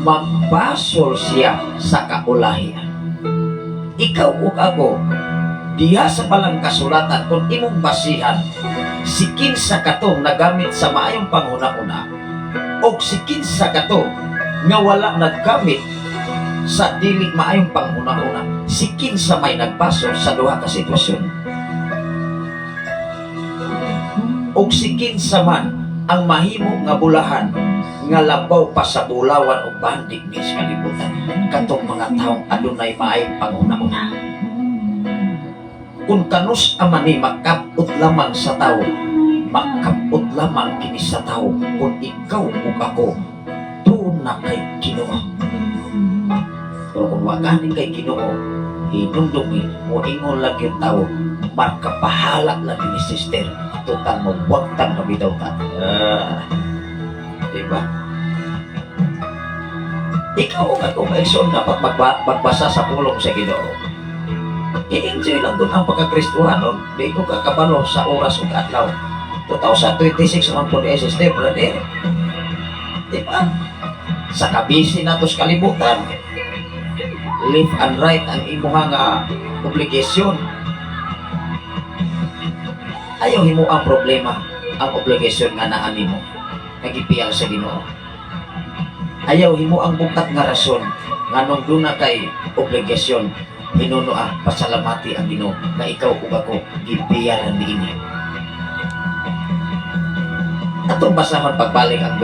magbasol siya sa kaulahian. Ikaw ug ako, diha sa balang kasulatan, kung imong basihan, si kinsa katong nagamit sa maayong panghuna-una, o si kinsa kato nga wala naggamit sa dili maayong panghuna-una, si kinsa may nagbasol sa duha ka sitwasyon? Og si kinsa man ang mahimo nga bulahan nga labaw pa sa bulawan o bandik ni sa kalibutan? Katong mga taong adunay maayong panghuna-una. Kung kanus ama ni makapot lamang sa tao, makapot lamang kini sa tao kung ikaw ug ako duna kay Ginoo. Pero kung wa gani kay Ginoo, hinumdumi mo, ingon lang yung tao, makapahala lang ni sister, total mo wagtang na bitaw ta. Ah, diba? Ikaw ug ako, mga dapat magbasa sa pulong sa Ginoo. I-enjoy lang dun ang pagkakristuhanon. Di ko kakabalo sa oras ug adlaw. 2026 naman po ni sister, brother. Di ba? Sa kabisi nato sa kalibutan, left and right ang imuha nga obligasyon. Ayaw himo ang problema ang obligasyon nga naa nimo nagipiyal sa Ginoo. Ayaw himo ang buklat nga rason nganong duna kay obligasyon. Hinuno ah, pasalamati ang Ginoo na ikaw ug ako gipiyalan niini. Atong basahon pagbalik ang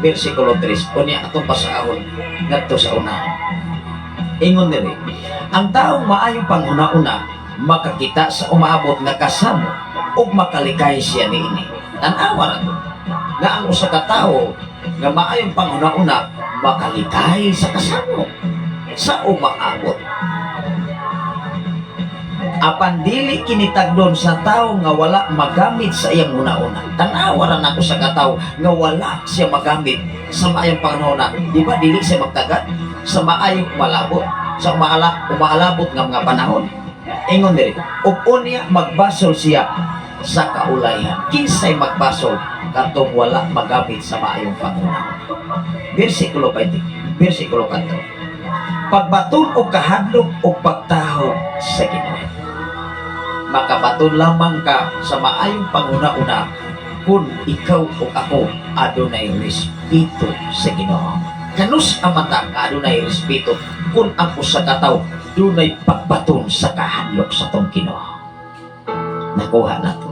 versikulo 3. Unya atong basahon ngadto sa unahan. Ingon diri, ang taong maayong panghuna-una makakita sa umaabot nga kasamo ug makalikay siya niini. Tan-awa ra to. Nga ang usa ka tawo nga maayong panghuna-una makalikay sa kasamo sa umaabot. Apan dili kini tagdon sa tawo nga wala magamit sa iyang una-una. Tanawa ra nako sa katawo nga wala siya magamit sa maayong panghuna. Di ba dili siya magtagat sa maayong umalabot, sa umaalabot nga mga panahon? Ingon diri, ug unya magbasol siya sa kaulayan. Kinsay magbasol? Katong wala magamit sa maayong panghuna. Versikulo 20, versikulo 4. Pagbaton og kahadlok o pagtahod sa Ginoo. Makabaton lamang ka sa maayong panghuna-una kung ikaw o ako adunay respeto sa Ginoo. Kanus ang mata nga adunay respeto? Kung ang usa ka tawo dunay pagbaton sa kahadlok sa tong Ginoo. Nakuha na to.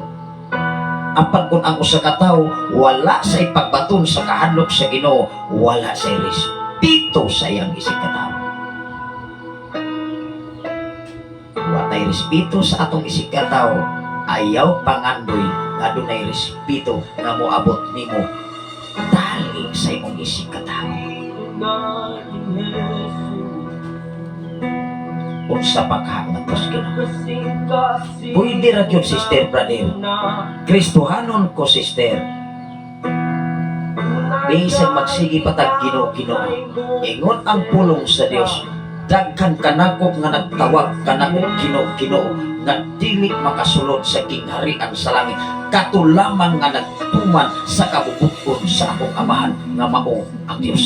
Apan kung ang usa ka tawo wala sa ipagbaton sa kahadlok sa Ginoo, wala sa respeto sa iyang isig katawo. Dunay respeto sa atong isigkatawo, ayaw pangandoy nga dunay respeto nga moabot nimo tali sa imong isigkatawo. Unsa pa ka nga Diyos Ginoo? Pwede ra gyud, sister, brother. Kristohanon ko, sister. Bisag magsige pa tag Ginoo, Ginoo. Ingon ang pulong sa Dios, daghan kanako nga nagtawag kanako, "Ginoo, Ginoo," nga dili makasulod sa gingharian sa langit, kato lamang nga nagtuman sa kabubut-on sa akong Amahan nga mao ang Dios.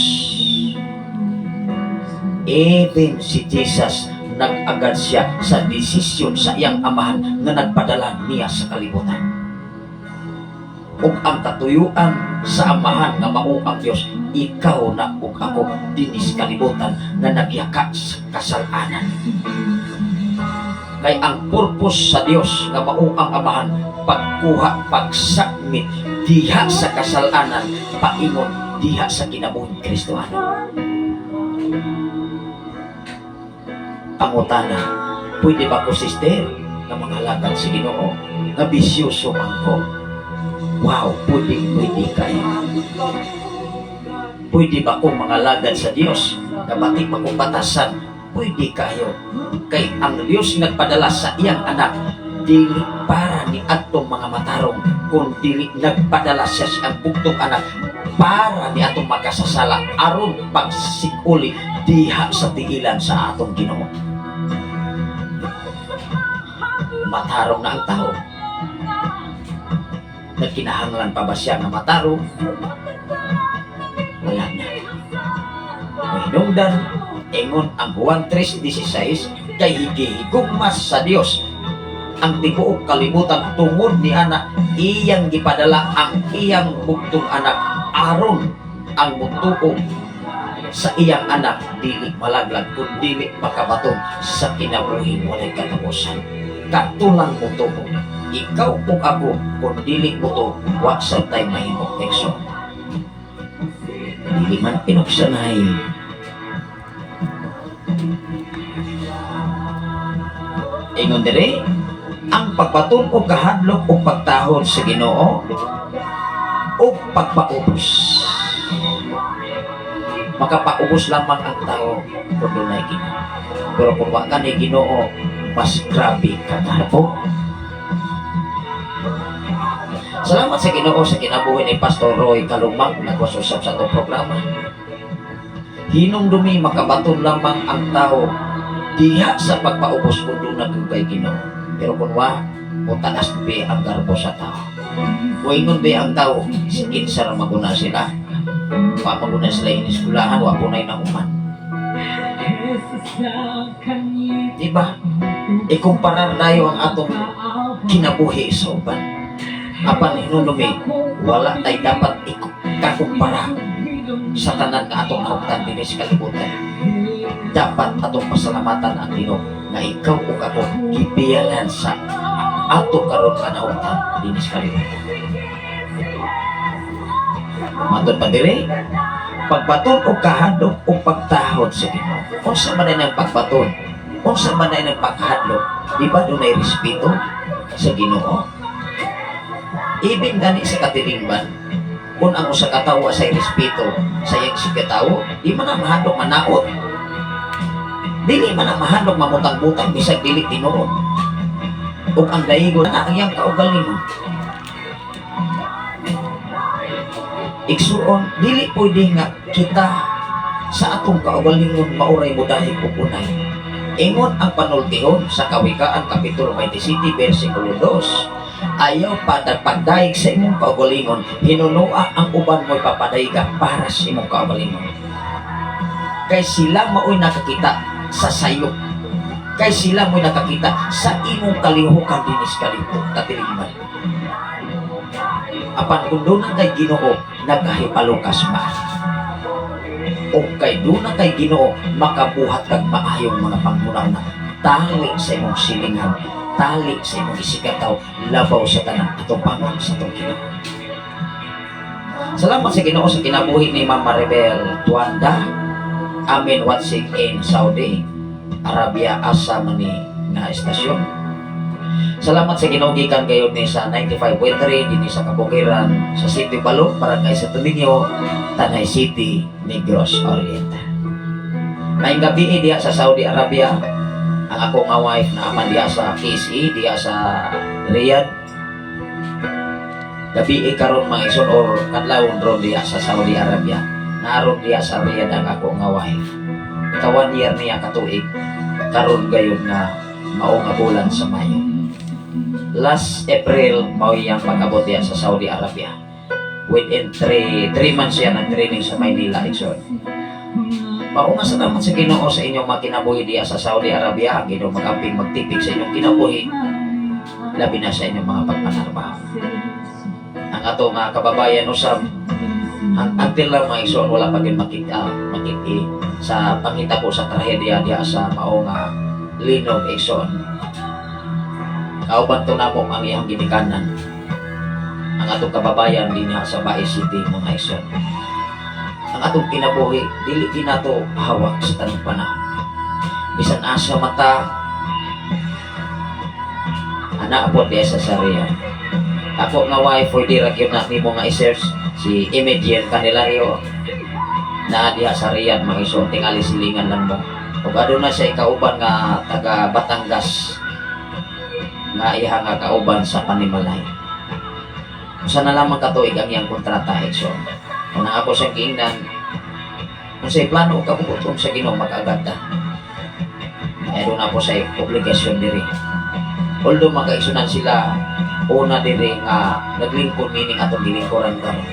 Even si Jesus, nag-agad siya sa desisyon sa iyang Amahan nga nagpadala niya sa kalibutan. Ug ang katuyuan sa Amahan nga mao ang Dios, ikaw na ug ako dinis kalibutan nga nagyaka sa kasalanan. Kay ang purpose sa Dios nga mao ang Amahan, pagkuha, pagsakmit diha sa kasalanan paingon diha sa kinabuhing Kristohano. Pangutana, pwede ba ko, sister, nga mangalagad sa Ginoo nga bisyoso man ko? Wow, pwede, pwede kayo. Pwede ba ko mangalagad sa Dios nga batik makong batasan? Pwede kayo. Kay ang Dios nagpadala sa iyang anak dili para ni atong mga matarong, kun dili nagpadala siya sa iyang bugtong anak para ni atong makasasala aron pagsikuli diha sa tiilan sa atong Ginoo. Matarong na ang tao. Nagkinahanglan pa ba siya nga matarong? Wala na. Mahinungdan, ingon ang Juan 3:16, kay gihigugma sa Dios ang tibuok kalibutan, tungod ni ana iyang gipadala ang iyang bugtong anak aron ang mutuo sa iyang anak dili malaglag kun dili makabaton sa kinabuhing walay katapusan. Katulang mutuo. Ikaw ug ako, kung dili motuo, wa sad tay mahimo, igsoon. Dili man pinuksanay. Ingon dire, ang pagbaton og kahadlok o pagtahod sa Ginoo o pagpaubos. Makapaubos lamang ang tao kung dunay Ginoo. Pero kung wa ka ni Ginoo, mas grabe ka po. Salamat sa Ginoo sa kinabuhi ni Pastor Roy Kalumang, nagwasusap sa atong programa. Hinumdumi, makabaton lamang ang tao diha sa pagpaubos kung duna kay Ginoo. Pero kung wa, mutaas be ang garbo sa tao. Muingon be ang tao, si kinsa ra maguna sila. Wa maguna sila iniskulahan, wa po na'y nahuman. Diba? Ikumpara tayo ang atong kinabuhi sa uban. Apan hinumdumi, wala tay dapat ikakumpara sa tanan nga atong nahuptan dinhi sa kalibutan. Dapat atong pasalamatan ang Ginoo nga ikaw ug ako gibiyanan sa ato karon nga nahuptan dinhi sa kalibutan. Matod pa dire, pagbaton og kahadlok o pagtahod sa Ginoo. Unsa man ang pagbaton? Unsa man ang pagkahadlok? Di ba dunay respeto sa Ginoo? Ibig gani sa katilingban, kung ang usa ka tawo sa respeto sa iyang isigkatawo, di man na mahadlok manaot. Dili man na mahadlok mamutang-butang bisag dili tinuod. Ug ang daigo na ang iyang kaugalingon. Igsuon, dili pwede nga kita sa atong kaugalingon mauray modahig og unay. Ingon ang panultihon sa Kawikaan Kapitulo 27 versikulo 2. Ayaw pagdayeg sa imong kaugalingon, hinunua ang uban mo'y papadayga para sa imong kaugalingon. Kay sila mao'y nakakita sa sayo. Kay sila mo'y nakakita sa imong kalihukan dinis kalibot katilingban. Apan kung duna kay Ginoo, nagkahibalo kas ba? O kay duna kay Ginoo, makabuhat kag maayong mga panghuna-huna. Tali sa imong silingan, tali sa imong isigkatawo, labaw sa tanang atubangan sa atong Ginoo. Salamat sa Ginoo sa kinabuhi ni Mama Rebel Tuanda. Amin, watching in Saudi Arabia, asa man ni nga estasyon. Salamat sa Ginoo gikan gayon ni sa 95.3 dinhi sa Kabukiran sa City Palo, Barangay Santo Niño, Tanay City, Negros Oriental. Maayong gabi diha sa Saudi Arabia. Ang ako nga wife na aman diha sa KSA, diha sa Riyadh. Gabi karon, mga igsoon, or kadlawon ron diha sa Saudi Arabia. Naron diha sa Riyadh ang ako nga wife. Ika 1 year niya katuig karon gayon nga mao nga bulan sa Mayo. Last April mao iyang pag-abot diha sa Saudi Arabia. Within 3 months siya nag-training sa Maynila, igsoon. Mao nga salamat sa Ginoo sa inyong mga kinabuhi diha sa Saudi Arabia. Ang Ginoo magamping, magtipig sa inyong kinabuhi, labi na sa inyong mga pagpanarbaho. Ang ato nga kababayan usab ang until lang, mga igsoon, wala pa gyud makita makiti sa panghitabo sa trahedya diha sa mao nga linog, igsoon. Kauban to namo ang iyang ginikanan, ang atong kababayan dinha sa Bais City, mga igsoon. Ang atong kinabuhi dili ginato hawak sa tanang panahon. Bisan asa mata ana po diya sa Saria. Ako nga wife, pwede ra gyud na nimo nga i-search si Imogen Candelario na diha sa Riyadh, mga igsoon. Tingali silingan lang mo ug aduna siya kauban nga taga Batangas nga iha nga kauban sa panimalay. Usa na lamang katuig ang iyang kontrata, igsoon. Kung ang ako siyang giingnan kung sa plano o kabuoton sa Ginoo, mag-agad ta. Kaya doon ako sa obligasyon diri. Although magkaigsunan sila una diri nga naglingkod meaning atong gilingkuran karon.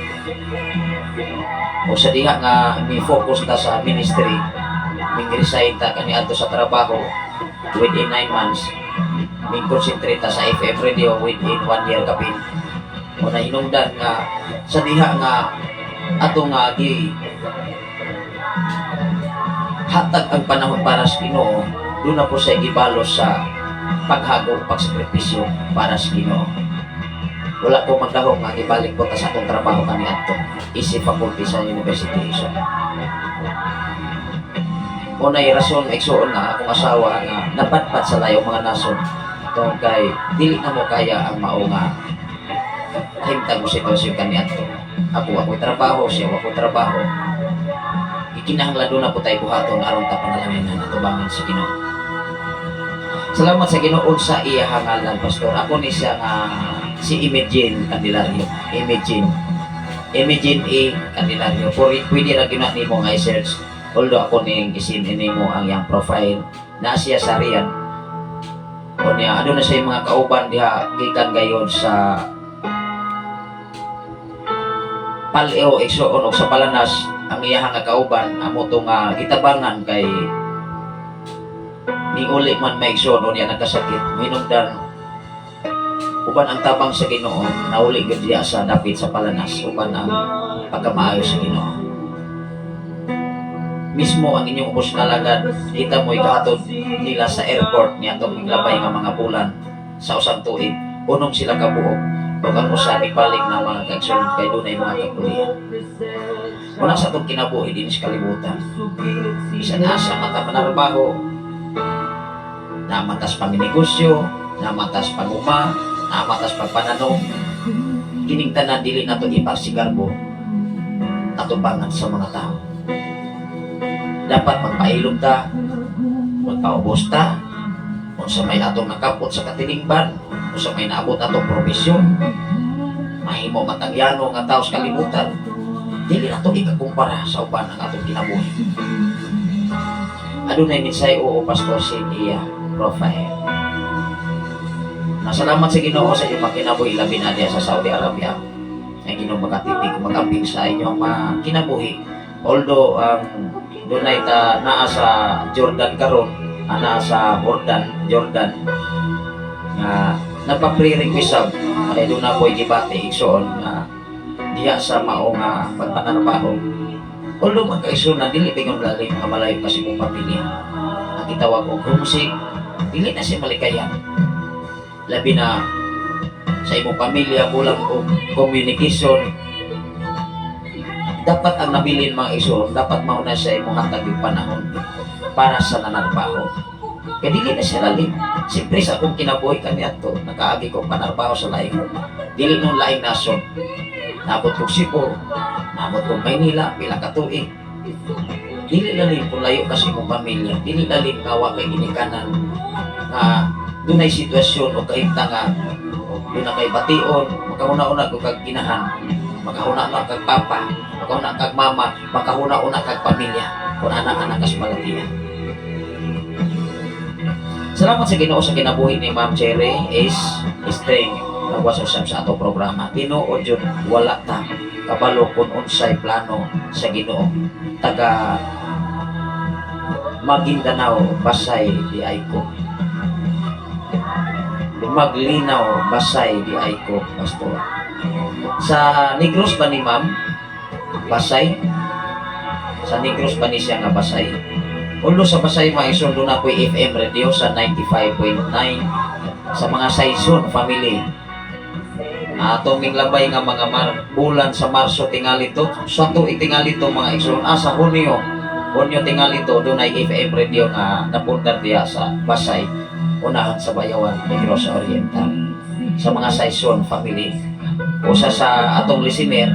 O sa diha nga mi focus ta sa ministry, ming resign ta kaniadto sa trabaho within 9 months, ming concentrate ta sa FM radio within 1 year kapin. O nahinungdan nga sa diha nga ato nga gi hatag ang panahon para sa Ginoo, doon na po siya gibalos sa paghago, pagsakripisyo para sa Ginoo. Wala ko magdahom nga gibalik ko ta sa atong trabaho kaniadto. Easy faculty sa university. So, unay rason, igsuon, nga akong asawa nga napadpad sa layong mga nasod tungod kay dili na mo kaya ang mao nga kahimtang mo sitwasyon kaniadto. Ako ako'y trabaho, siya ako'y trabaho. Ikinahanglan doon na po tayo buhaton aron ta panalanginan atubangan sa Ginoo. Salamat sa Ginoo sa iya ngalan, Pastor. Ako ni siya nga si Imogen Candelario. Imogen. Imogen A. Candelario. Pwede ra gyud na nimo nga i-search. Although ako ning isin nimo ang iyang profile na siya sa Riyadh. O niya, ano na siya yung mga kauban diha gikan gayon sa Paleo, igsoon, og sa Palanas ang iyahang nga kauban amo to nga gitabangan kay miuli man may igsoon o niya nagkasakit hinungdan uban ang tabang sa Ginoo nauli gyud diha sa dapit sa Palanas uban ang pagkamaayo sa Ginoo. Mismo ang inyong ubos na lagad kita mo ikahatod nila sa airport niadtong miglabay nga mga bulan sa usang tuig. Unom sila kabuok ug ang usa balik na, mga kaigsoon, kay dunay mga kapulihan. Una sa atong kinabuhi din sa kalibutan, bisan asa mata manarbaho, namatas panginegosyo, namatas panguma, namatas pagpananom, kining tanan dili nato iparsigarbo atubangan sa mga tao. Dapat magpailom ta, magpaubos ta, unsa may atong nakapot sa katilingban, unsa may naabot atong profesyon, mahimo matangyano nga tao sa kalibutan, dili nato ikakumpara sa uban ang atong kinabuhi. Adunay mensahe, oo, Pastor, sa iya profile. Masalamat sa Ginoo sa inyong kinabuhi, labi na diya sa Saudi Arabia. Ang Ginoo makatitig magamping sa inyong mga kinabuhi. Although dunay ta naa sa Jordan karon, naa sa Jordan, Jordan nga nagpa-pre-request sab kay doon na po gibati, igsoon, nga diha sa mao nga pagpanarbaho. Although magkaigsoon na dili pingon lalim nga malayo kasi kung pamilya. Ang gitawag og homesick, dili na siya malikayan. Labi na sa imong pamilya, kulang og communication. Dapat ang nabilin, mga igsoon, dapat mauna sa imong hatag yung panahon para sa nanarbaho. Kaya dili na siya lalim. Siyempre sa akong kinabuhi kaniadto, nakaagi ko panarbaho sa laing. Dili nung laing nasod. Naabot kong Cebu, naabot kong Maynila, pila ka tuig. Dili lalim kung layo ka sa imong pamilya. Dili lalim nga wa kay ginikanan nga dunay sitwasyon o kahimtang nga duna kay bation, makahuna-una ko kag ginahan, makahuna-una kag papa, makahuna kag mama, makahuna-una kag pamilya, kung anak-anak kas malatian. Salamat sa Ginoo sa kinabuhi ni Ma'am Cherry is string nagwas usab sa atong programa. Tinuod jud, wala ta kabalo kung unsay plano sa Ginoo. Taga Maguindanao, Basay diay ko. Maglinaw, Basay diay ko, Pastor. Sa Negros ba ni Ma'am? Basay? Sa Negros ba ni siya nga Basay? Although sa Basay, mga igsoon, doon ako'y FM radio sa 95.9 sa mga Saizon family. Atong labay nga mga bulan sa Marso tingali to, sa to itingali to, mga igsoon, sa Hunyo. Hunyo tingali to, doon ay FM radio nga napundar diya sa Basay, unahan sa Bayawan, Negros Oriental. Sa mga Saizon family. Usa sa atong listener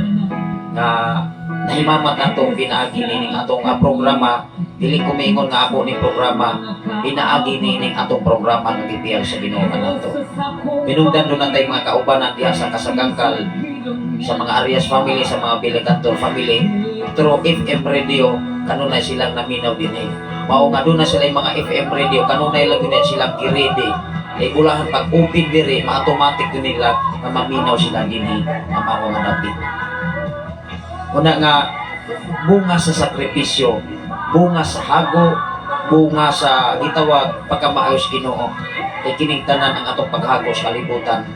nga nahimamat atong pinaagi nining atong programa. Dili ko miingon nga ako ni programa, pinaagi nining atong programa nga gipiyal sa Ginoo kanato. Hinungdan doon natay mga kaubanan diha sa Kasagangkal, sa mga Arias family, sa mga Bilicantor family, through FM radio kanunay silang naminaw dinhi. Mao nga doon na sila yung mga FM radio, kanunay lang yun silang gi-ready kay gulahan pag open diri, ma-automatic dun nila nga maminaw sila dinhi nga mao nga dapit. Una nga bunga sa sakripisyo, bunga sa hago, bunga sa gitawag pagkamaayos Ginoo. Kay kining tanan ang atong paghago sa kalibutan,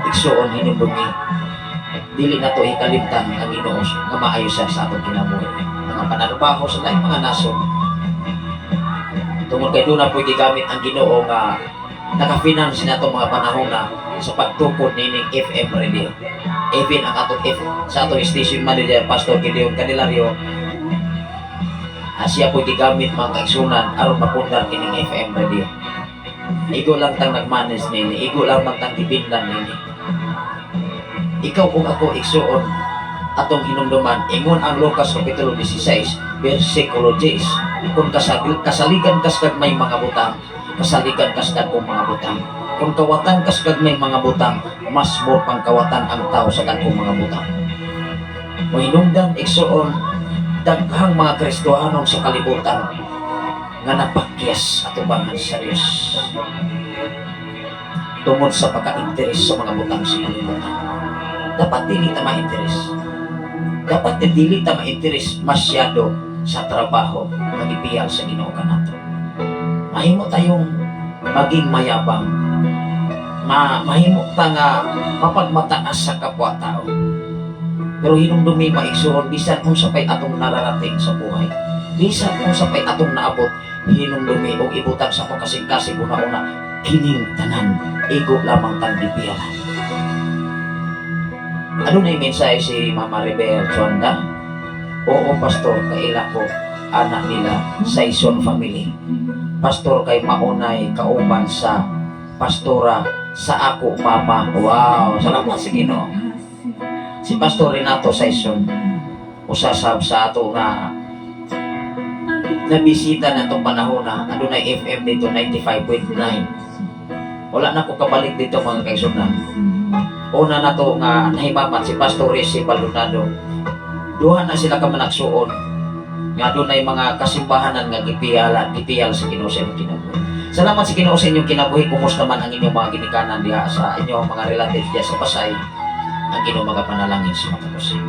igsuon, hinumdumi, dili na to ikalimtan ang Ginoo nga maayo siya sa atong kinabuhi, mga panarbaho sa laing mga nasod, tungod kay doon na po gigamit ang Ginoo nga naka-finance na itong mga panahon na sa pagtukod nining FM radio. Even ang atong F sa atong station manager, Pastor Gideon Candelario, siya po gigamit, mga kaigsunan, aron mapundar kining FM radio. Igo lang tang nag-manage nini, igo lang man tang gibinlan nini. Ikaw ug ako, igsuon, atong hinumduman, ingon ang Lucas Kapitulo 16, versikulo 10, kung kasaligan kas may mga butang, kasaligan kas dagkong mga butang. Kung kawatan kas may mga butang, mas more pang kawatan ang tao sa dagkong mga butang. Mohinungdan, igsuon, daghang mga Kristohanon sa kalibutan nga napakyas atubangan sa Dios tungod sa pagka-interes sa mga butang sa kalibutan. Dapat dili ta ma-interes. Dapat dili ta ma-interes masyado sa trabaho nga gipiyal sa Ginoo kanato. Mahimo tayong maging mayabang. Mahimo ta nga mapagmataas sa kapwa-tao. Pero hinumdumi, mga igsuon, bisan unsa pay atong nararating sa buhay, bisan unsa pay atong naabot, hinumdumi og ibutang sa atong kasing-kasing una-una, kining tanan, igo lamang tang gipiyalan. Ano na yung mensahe si Mama Rebel Chonda? "Oo, Pastor, kaila ko anak nila sa Ison family. Pastor, kay maunay kauban sa pastora sa ako mama." Wow, salamat sa Ginoo. Si Pastor Renato Saison, usasab sa ato nga nabisita na itong panahon na adunay FM dito 95.9. Wala na ko kabalik dito, mga kaigsunan. Una na to nga nahimamat si Pastor Rizzi Baldonado. Duha na sila ka managsuon nga dunay mga kasimbahanan nga gipiyala, gipiyal sa Ginoo sa inyong kinabuhi. Salamat sa Ginoo sa inyong kinabuhi. Kumusta man ang inyong mga ginikanan diha sa inyong mga relatives diha sa Pasay? Ang Ginoo magapanalangin sa mga kusig.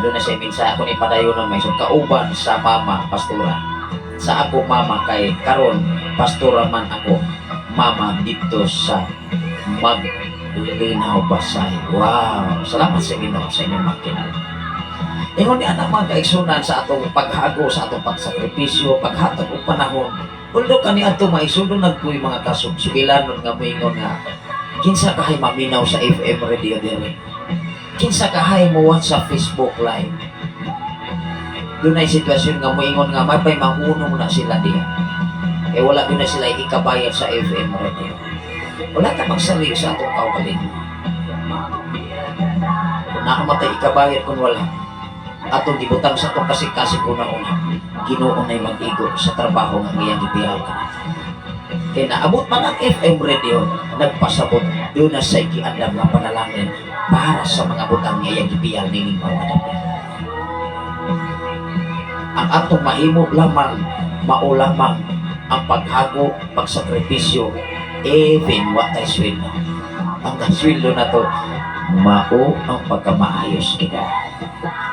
Ano na siya minsa ako ni padayon may kauban sa mama pastora. Sa ako mama kay karon pastora man ako mama dito sa Maglinaw, Pasay. Wow, salamat sa Ginoo sa inyong mga kinala. Ingon ni anak, mga kaigsunan, sa atong paghago, sa atong pagsakripisyo, paghatag og panahon. Although kani adto, maigsuon, nagpuy mga kasugsugilanon nga moingon nga kinsa kahay maminaw sa FM radio diri. Kinsa kahay mo sa Facebook Live. Dunay sitwasyon nga moingon nga mapay mahunong na sila diha. Eh wala gyud na sila ikabayad sa FM radio. Wala ta magsalig sa atong kaugalingon. Kung naa man tay ikabayad, kung wala, atong gibutang sa atong kasing-kasing una-una, Ginoo na'y mag-igo sa trabaho nga iyang gibiyal kanato. Kaya naabot man ang FM radio, nagpasabot duna say giandam nga panalangin para sa mga butang nga iyang gibiyal nining mga dapit. Ang atong mahimo lamang, mao lamang ang paghago, pagsakripisyo, even wa tay sweldo. Ang kasweldo na to, mao ang pagkamaayos kita.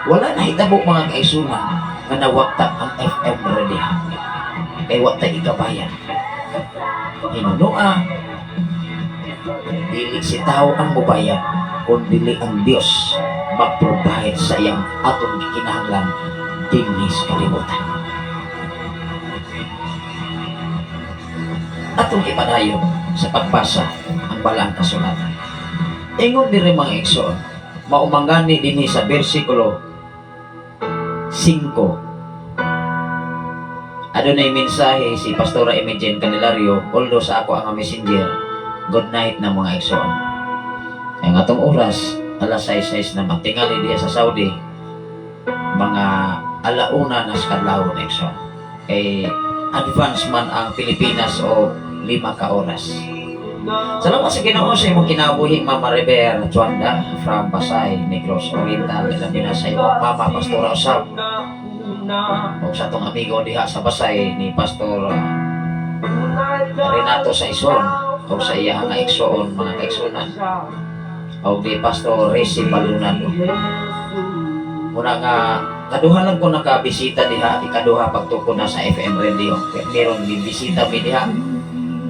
Wala na hitabo, mga kaigsuonan, nga nawagta ang FM radio. Kay wa tay ikabayan. Hinunoa, dili si tao ang mubayad, kun dili ang Dios mag-provide sa iyang atong gikinahanglan dinhi sa kalibutan. Atong ipadayon sa pagbasa ang balaang kasulatan. Ingon diri, mga igsoon, mao man gani dinhi sa bersikulo 5. Adunay mensahe si Pastora Imogen Candelario, although sa ako ang messenger, good night na, mga igsoon. Ang atong oras, alas 6:06 na magtingali diya sa Saudi, mga alauna na sa kadlawon, igsoon. Kay advance man ang Pilipinas o 5 ka oras. Salamat sa Ginoo sa imong kinabuhi, Mama River Chuanda from Pasay, Negros Oriental. Ilabi na sa imong mama, Pastora Usab. O sa atong amigo diha sa Pasay ni Pastor Renato Saison o sa iya nga igsoon, mga kaigsunan, o di Pastor Resi Balunado. Muna nga kaduha lang ko nakabisita diha, ikaduha pagtukod na sa FM radio. Meron bisita mi diha,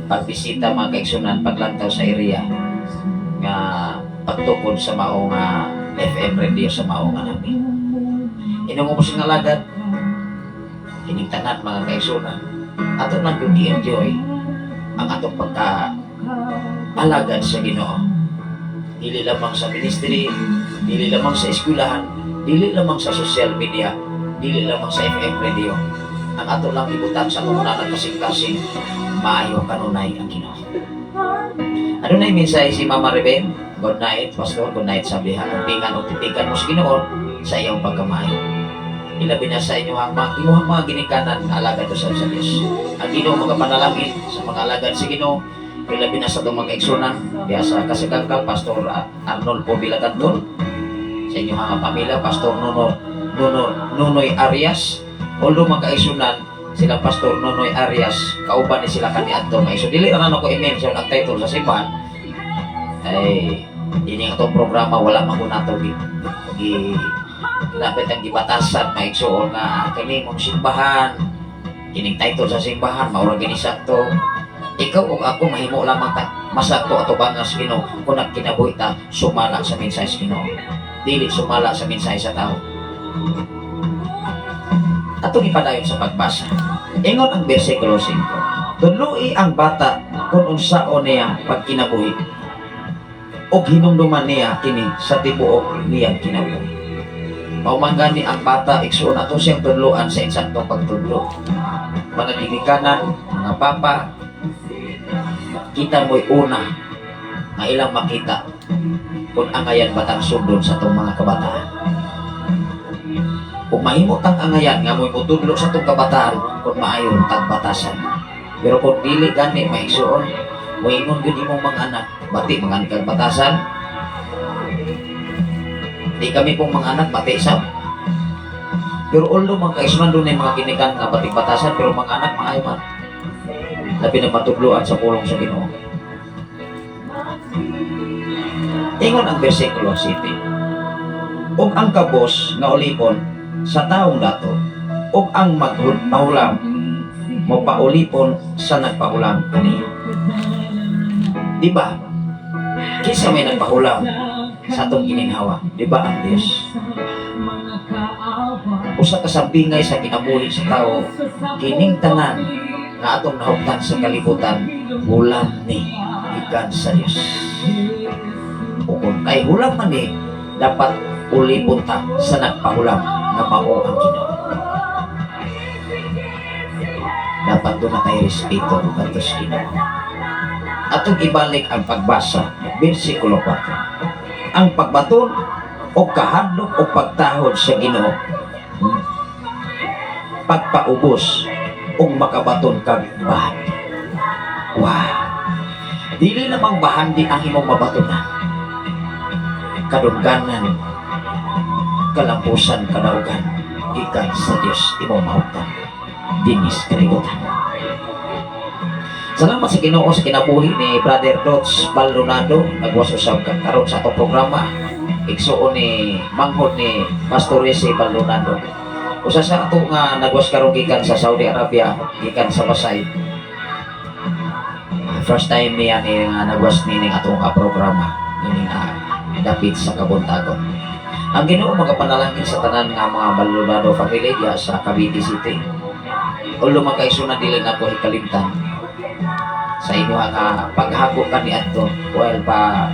pagbisita, mga kaigsunan, paglantaw sa area nga pagtukod sa mao nga FM radio sa mao nga namin. Inungo mo sa alagad kining tanan, mga kaigsunan, ato nang yung gi-enjoy ang atong pagka alagad sa Ginoo. Dili lamang sa ministry, dili lamang sa eskwelahan, dili lamang sa social media, dili lamang sa FM radio. Ang ato lang ibutang sa atong kasing-kasing, maayo kanunay ang Ginoo. Adunay mensahe si Mama Reben? Good night, Pastor. Good night, sabi ha. Ampingan o titikan mo sa Ginoo sa iyong pagkamaayo. Ilabi na sa inyo ang mga, inyong mga ginikanan nga alagad usab sa Dios. Ang Ginoo magapanalangin sa mga alagad sa Ginoo. Ilabi na sa itong mga igsunan diya sa Kasikangkal, Pastor Arnold po Villacanton. Sa inyong mga pamilya, Pastor Nuno, Nuno, Nunoy Arias. Although mga kaigsunan, sila Pastor Nonoy Arias, kauban ni sila kaniadto, mga igsoon. Dili na ko i-mention ang title sa simbahan. Ay, ini ang atong programa, wala man ko nato gi, gi lapit ang gibatasan, mga igsoon, nga kini mong simbahan, kining title sa simbahan mao ra gini sakto. Ikaw ug ako, mahimo lamang ta masakto atubangan sa Ginoo kung nagkinabuhi ta sumala sa mensahe sa Ginoo, dili sumala sa mensahe sa tao. Atong ipadayon sa pagbasa. Ingon ang bersikulo 5, "Tudloi ang bata kung unsaon niya pagkinabuhi ug hinumduman niya kini sa tibuok niyang kinabuhi." Mao man gani ang bata, igsuon, ato siyang tudloan sa insaktong pagtudlo. Mga ginikanan, mga papa, kita mo'y una nga ilang makita kung angayan batang sundon sa atong mga kabataan. Kung mahimo tang angayan nga mo'y mutudlo sa atong kabataan kung maayo tagbatasan. Pero kung dili gani, maigsuon, moingon gyud imong mga anak, "Bati mga kag batasan." Di kami pong mga anak, bati sab. Pero although mga kaigsunan, dunay mga ginikan nga batik batasan, pero mga anak maayo man. Labi na matudloan sa pulong sa Ginoo. Ingon ang bersikulo 7, "Ug ang kabos nga ulipon sa taong dato, ug ang magpahulam mopaulipon sa nagpahulam kaniya." Di ba? Kinsa may nagpahulam sa atong gininhawa? Di ba ang Dios? Usa ka sambingay sa kinabuhi sa tao, kining tanan nga atong nahuptan sa kalibutan, hulam ni gikan sa Dios. O kung kay hulam man ni, dapat ulipon ta sa nagpahulam nga mao ang Ginoo. Dapat duna tay respeto ngadto sa Ginoo. Atong ibalik ang pagbasa, versikulo 4. Ang pagbaton o kahadlok o pagtahod sa Ginoo. Pagpaubos ug makabaton kag bahandi. Wow. Dili lamang bahandi ang imong mabatonan. Kadungganan, kalampusan, kadaugan, gikan sa Dios imong mahuptan dinis kalibutan. Salamat sa Ginoo sa kinabuhi ni Brother Dots Baldonado, nagwas usab karon sa atong programa. Igsuon ni manghod ni Pastor Jesse Baldonado. Usa sa ato nga nagwas karon gikan sa Saudi Arabia, gikan sa Pasay. First time niya ni nga nagwas nining atong programa nining dapit sa kabuntagon. Ang Ginoo magapanalangin sa tanan nga mga Baldonado family diha sa Cavite City. Ulo mga kaigsuonan, dili na ko hikalimtan sa inyo nga paghago kaniadto while pa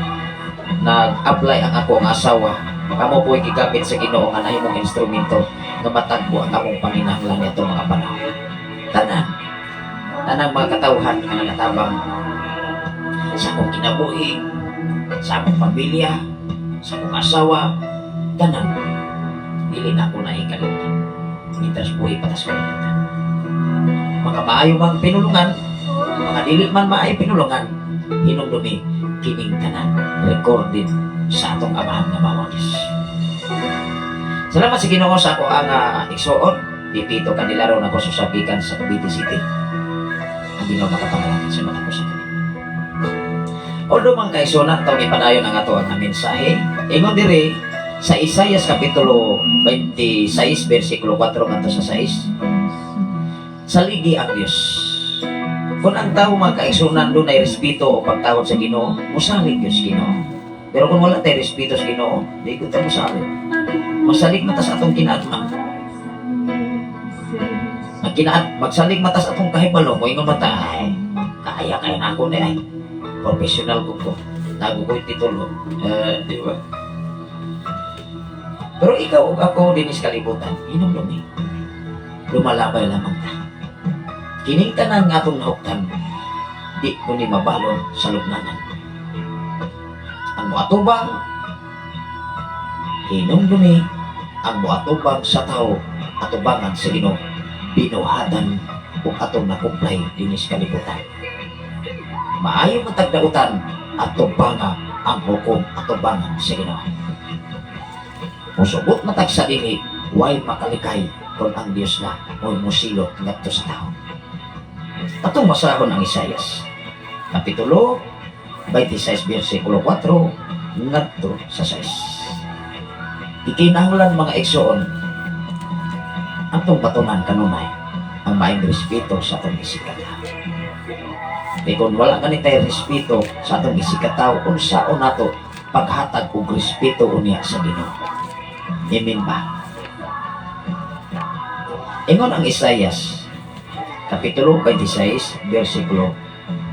nag-apply ang ako ang asawa. Kamo po gigamit sa Ginoo nga nahimong instrumento nga matagbo ang among panginahanglan niadtong mga panahon. Tanan tanang mga katawhan nga nagatabang sa akong kinabuhi, sa akong pamilya, sa akong asawa, tanan, dili na ako naikalimtan mientras buhi pa ta sa kalibutan. Mga maayo mang pinulungan, mga dili man maayo pinulungan, hinumdumi kining tanan recorded sa atong Amahan nga mao ang Diyos. Salamat sa Ginoo sa ako ang igsuon Pipito Candilaro na ko susabikan sa Cavite City. Ang Ginoo makapanalangin sa mata ko sa kanila. Although, mga kaigsuonan, atong ipadayon ang ato ang mensahe. Ingon diri sa Isaias Kapitulo 26 versikulo 4 ngadto sa 6. Saligi ang Dios. Kung ang tao, mga kaigsuonan, dunay respeto o pagtahod sa Ginoo, musalig Dios Ginoo. Pero kung wala tay respeto sa Ginoo, di ko ta musalig. Masalig man ta sa atong kinaatman. Ang kinaat, magsalig man ta sa atong kahibalo, moingon man ta, "Ay, kaya kaya na ako ni ay. Professional ko ko. Nago ko yung titulo." Eh, di ba? Pero ikaw ug ako dinis kalibutan, hinumdumi. Lumalabay lamang ta. Kining tanan nga atong nahuptan, di ko ni mabalon sa lubnanan. Ang muatubang, hinumdumi, ang muatubang sa tao, atubangan sa Ginoo, binuhatan ug atong nakuplay dinis kalibutan. Maayo man tagdautan, atubanga ang hukom atubangan sa Ginoo. Musugot man tag sa dili, way makalikay kung ang Dios na mo'y musilot ngadto sa tao. Atong basahon ang Isayas Kapitulo 26 versikulo 4 ngadto sa 6. Ikinahanglan, mga igsoon, atong batunan kanunay ang maayong respeto sa atong isigkatawo. Kay kung wala gani tay respeto sa atong isigkatawo, unsaon nato paghatag og respeto unya sa Ginoo? Amen ba? Ingon ang Isayas Kapitulo 26 versikulo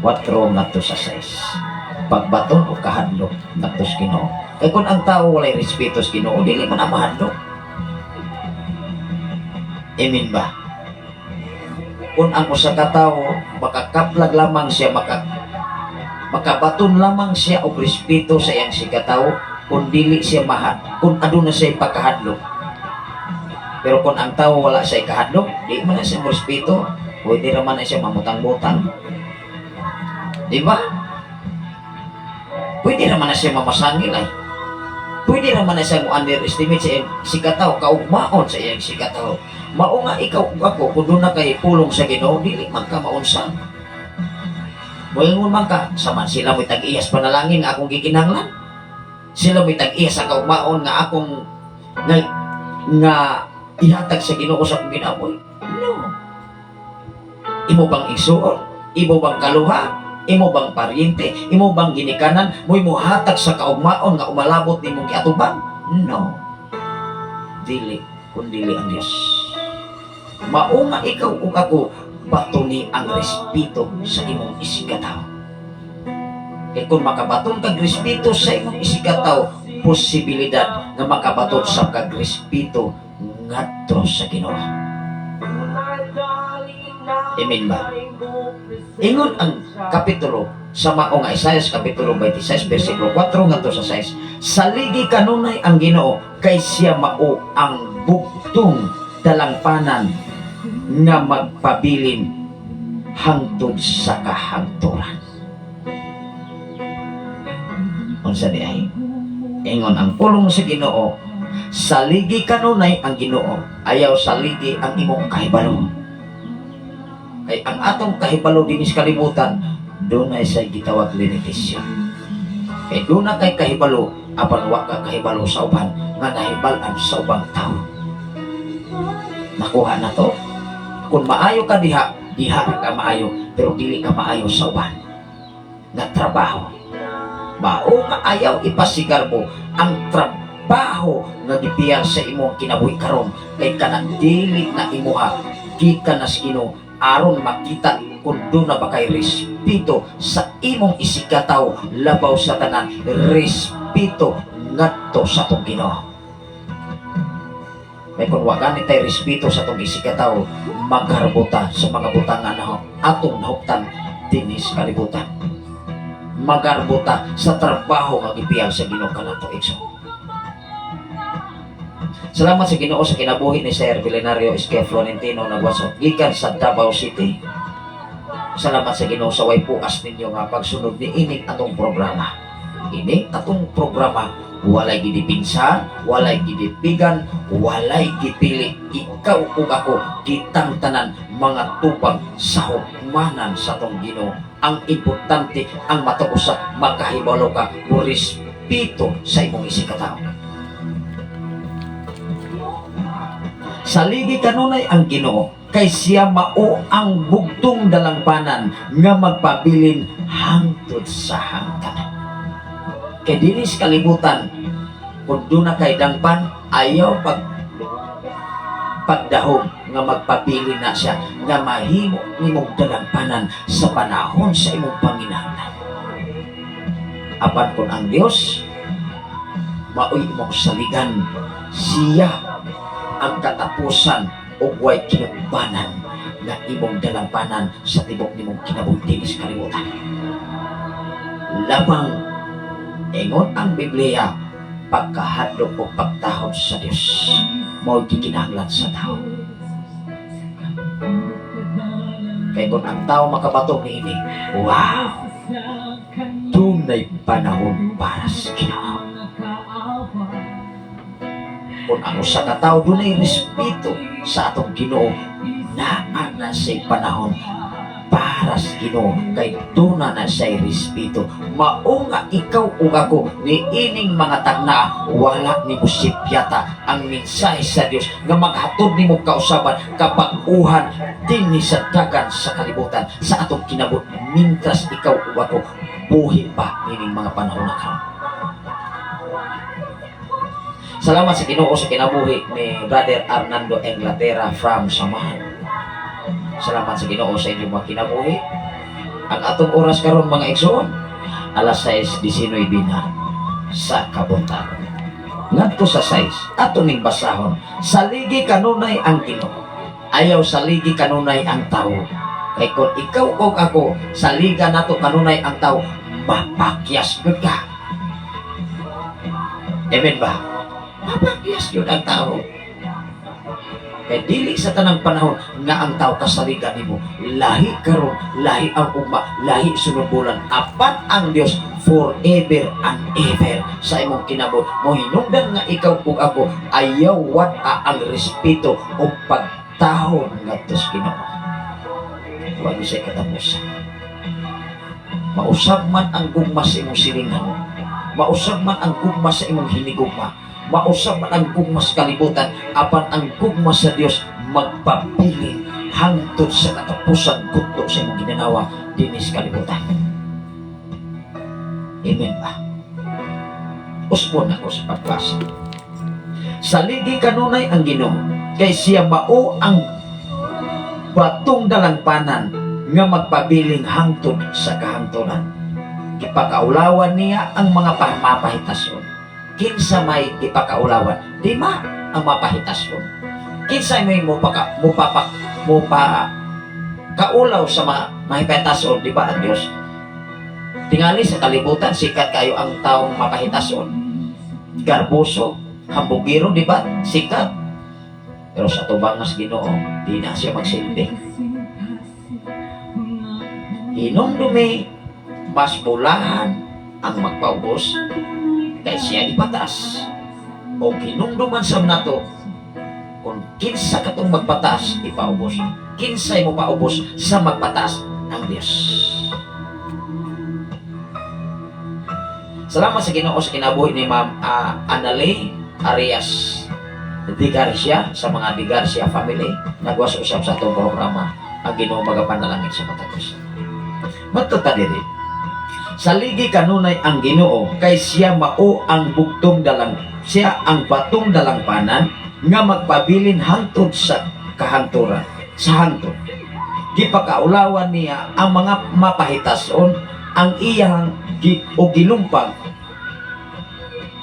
4 ngadto sa 6. Pagbaton o kahadlok ngadto sa Ginoo. Kay kung ang tao walay respeto sa Ginoo, dili man na mahadlok. Amen ba? Kung ang usa ka tawo makakaplag lamang siya, makabaton lamang siya og respeto sa iyang isigkatawo kung dili siya mahad, kung aduna siya pagkahadlok. Pero kung ang tao wala siya kahadlok, di man na siya mo respeto, pwede raman na siya mamutang-butang. Di ba? Pwede raman na siya mamasangil ay. Pwede raman na siya mo underestimate sa iyang isigkatawo, kaugmaon sa iyang isigkatawo. Mao nga ikaw ug ako, kung duna kay pulong sa Ginoo, dili man ka maunsa. Moingon man ka, saman sila mo'y tag-iyas panalangin nga akong gikinahanglan. Sila mo'y tag-iyas sa kaugmaon nga akong nga ihatag sa Ginoo sa akong kinabuhi. No. Imo bang igsuon? Imo bang kaluha? Imo bang paryente? Imo bang ginikanan? Mo'y muhatag sa kaugmaon nga umalabot nimong giatubang? No. Dili, kundili ang Diyos. Mao nga ikaw ug ako, batuni ang respeto sa imong isigkatawo. Kay kung makabaton kag respeto sa imong isigkatawo, posibilidad nga makabaton sa kag respeto ngadto sa Ginoo. Amen ba? Ingon ang kapitulo sa maong Isaiah kapitulo 26 versikulo 4 ngadto sa 6. Saligi kanunay ang Ginoo kay siya mao ang bugtong dalangpanan nga magpabilin hangtod sa kahangturan. Unsa di ay? Ingon ang pulong sa Ginoo, saligi kanunay ang Ginoo, ayaw saligi ang imong kahibalo. Kay ang atong kahibalo dinis kalibutan, dunay say gitawag limitasyon. Kay duna kay kahibalo, apan wa ka kahibalo sa uban nga nahibal-an sa ubang tao. Nakuha na to? Kung maayo ka diha, diha ra ka maayo, pero dili ka maayo sa uban nga trabaho. Mao nga ayaw ipasigarbo ang trabaho nga gipiyar sa imong kinabuhi karon kay kana dili na imuha gikan na sa Ginoo aron makita kung duna ba kay respeto sa imong isigkatawo, labaw sa tanan respeto ngadto sa atong Ginoo. Kay kung wa gani tay respeto sa atong isigkatawo, magharbuta sa mga butang nga atong nahuptan dinhi sa kalibutan. Magarbuta sa trabaho nga gipiyal sa Ginoo kanato, igsoon. Salamat sa Ginoo sa kinabuhi ni Sir Billionario Ske Florentino nagwasok gikan sa Davao City. Salamat sa Ginoo sa way puas ninyo nga pagsunod ni ining atong programa. Ini atong programa walay gidipinsa, walay gidipigan, walay gipili. Ikaw ug ako, kitang tanan mga tubag sa hukmanan sa atong Ginoo. Ang importante, ang matag usa makahibalo ka mo respeto sa imong isigkatawo. Saligi kanunay ang Ginoo kay siya mao ang bugtong dalangpanan nga magpabilin hangtod sa hangtod. Kay dinhi sa kalibutan, kung duna kay dangpan, ayaw pagdahom nga magpabilin na siya nga mahimo nimong dalangpanan sa panahon sa imong panginahanglan. Apan kung ang Dios mao'y imong saligan, siya ang katapusan o way kinubanan na imong dalampanan sa tibok nimong kinabuhi dinhi sa kalibutan. Labang ingon ang Biblia, pagkahadlok o pagtahod sa Dios mao gikinahanglan sa tao. Kay kung ang tao makabato niini, wow, dunay panahon para sa Ginoo. Kung ang usa ka tawo dunay respeto sa atong Ginoo, naa na siya'y panahon para sa Ginoo kay duna na siya'y respeto. Mao nga ikaw ug ako niining mga tagna wala nimo sipyata ang mensahe sa Dios nga maghatod nimo kausaban kabag-uhan dinhi sa dagan sa kalibutan sa atong kinabuhi mintras ikaw ug ako buhi pa nining mga panahon na karon. Salamat sa Ginoo sa kinabuhi ni Brother Arnando Inglaterra from Samahan. Salamat sa Ginoo sa inyong mga kinabuhi. Ang atong oras karon, mga igsoon, alas 6:19 na sa kabuntagon. Ngadto sa 6, ato ning basahon. Saligi kanunay ang Ginoo. Ayaw saligi kanunay ang tao. Kay kung ikaw o ako, saliga nato kanunay ang tao, mapakyas gyud ka. Amen ba? Mapakyas gyud ang tao. Kay dili sa tanang panahon nga ang tao kasaligan nimo. Lahi karon, lahi ang ugma, lahi sunod bulan. Apan ang Dios forever and ever sa imong kinabuhi. Mohinungdan nga ikaw ug ako ayaw wad-a ang respeto o pagtahod ngadto sa Ginoo. Wa gyud say katapusan. Mausab man ang gugma sa imong silingan. Mausab man ang gugma sa imong hinigugma. Mausab man ang gugma sa kalibutan, apan ang gugma sa Dios magpabilin hangtod sa katapusan gudto sa imong ginanawa dinhi sa kalibutan. Amen ba? Usbon ako sa pagbasa. Saligi kanunay ang Ginoo kay siya mao ang batong dalangpanan nga magpabiling hangtod sa kahangturan. Gipakaulawan niya ang mga mapahitasyon. Kinsa may gipakaulawan? Di ba ang mapahitason? Kinsa may mo paka mo papak mo pa Kaulaw sa mahipetason, di ba, ang Diyos? Tingali sa kalibutan, sikat kayo ang taong mapahitason. Garboso, hambugiro, di ba? Sikat. Pero sa tubangas Ginoo, di na siya magsilbi. Hinumdumi, mas bulahan ang magpaubos kay siya ipatas. O hinumduman sa nato, kung kinsa katong magpatas, ipaubos. Kinsay mo paubos sa magpatas ang Diyos. Salamat sa Ginoo sa kinabuhi ni Ma'am Annalie Arias Di Garcia sa mga Di Garcia family. Nagwas usab sa atong programa ang Ginoo magapanalangin sa matag usa. Matod ta diri. Saligi kanunay ang Ginoo kay siya mao ang bugtong dalang siya ang batong dalangpanan nga magpabilin hangtod sa kahangturan sa hangtod. Gipakaulawan niya ang mga mapahitason ang iyang o gilumpag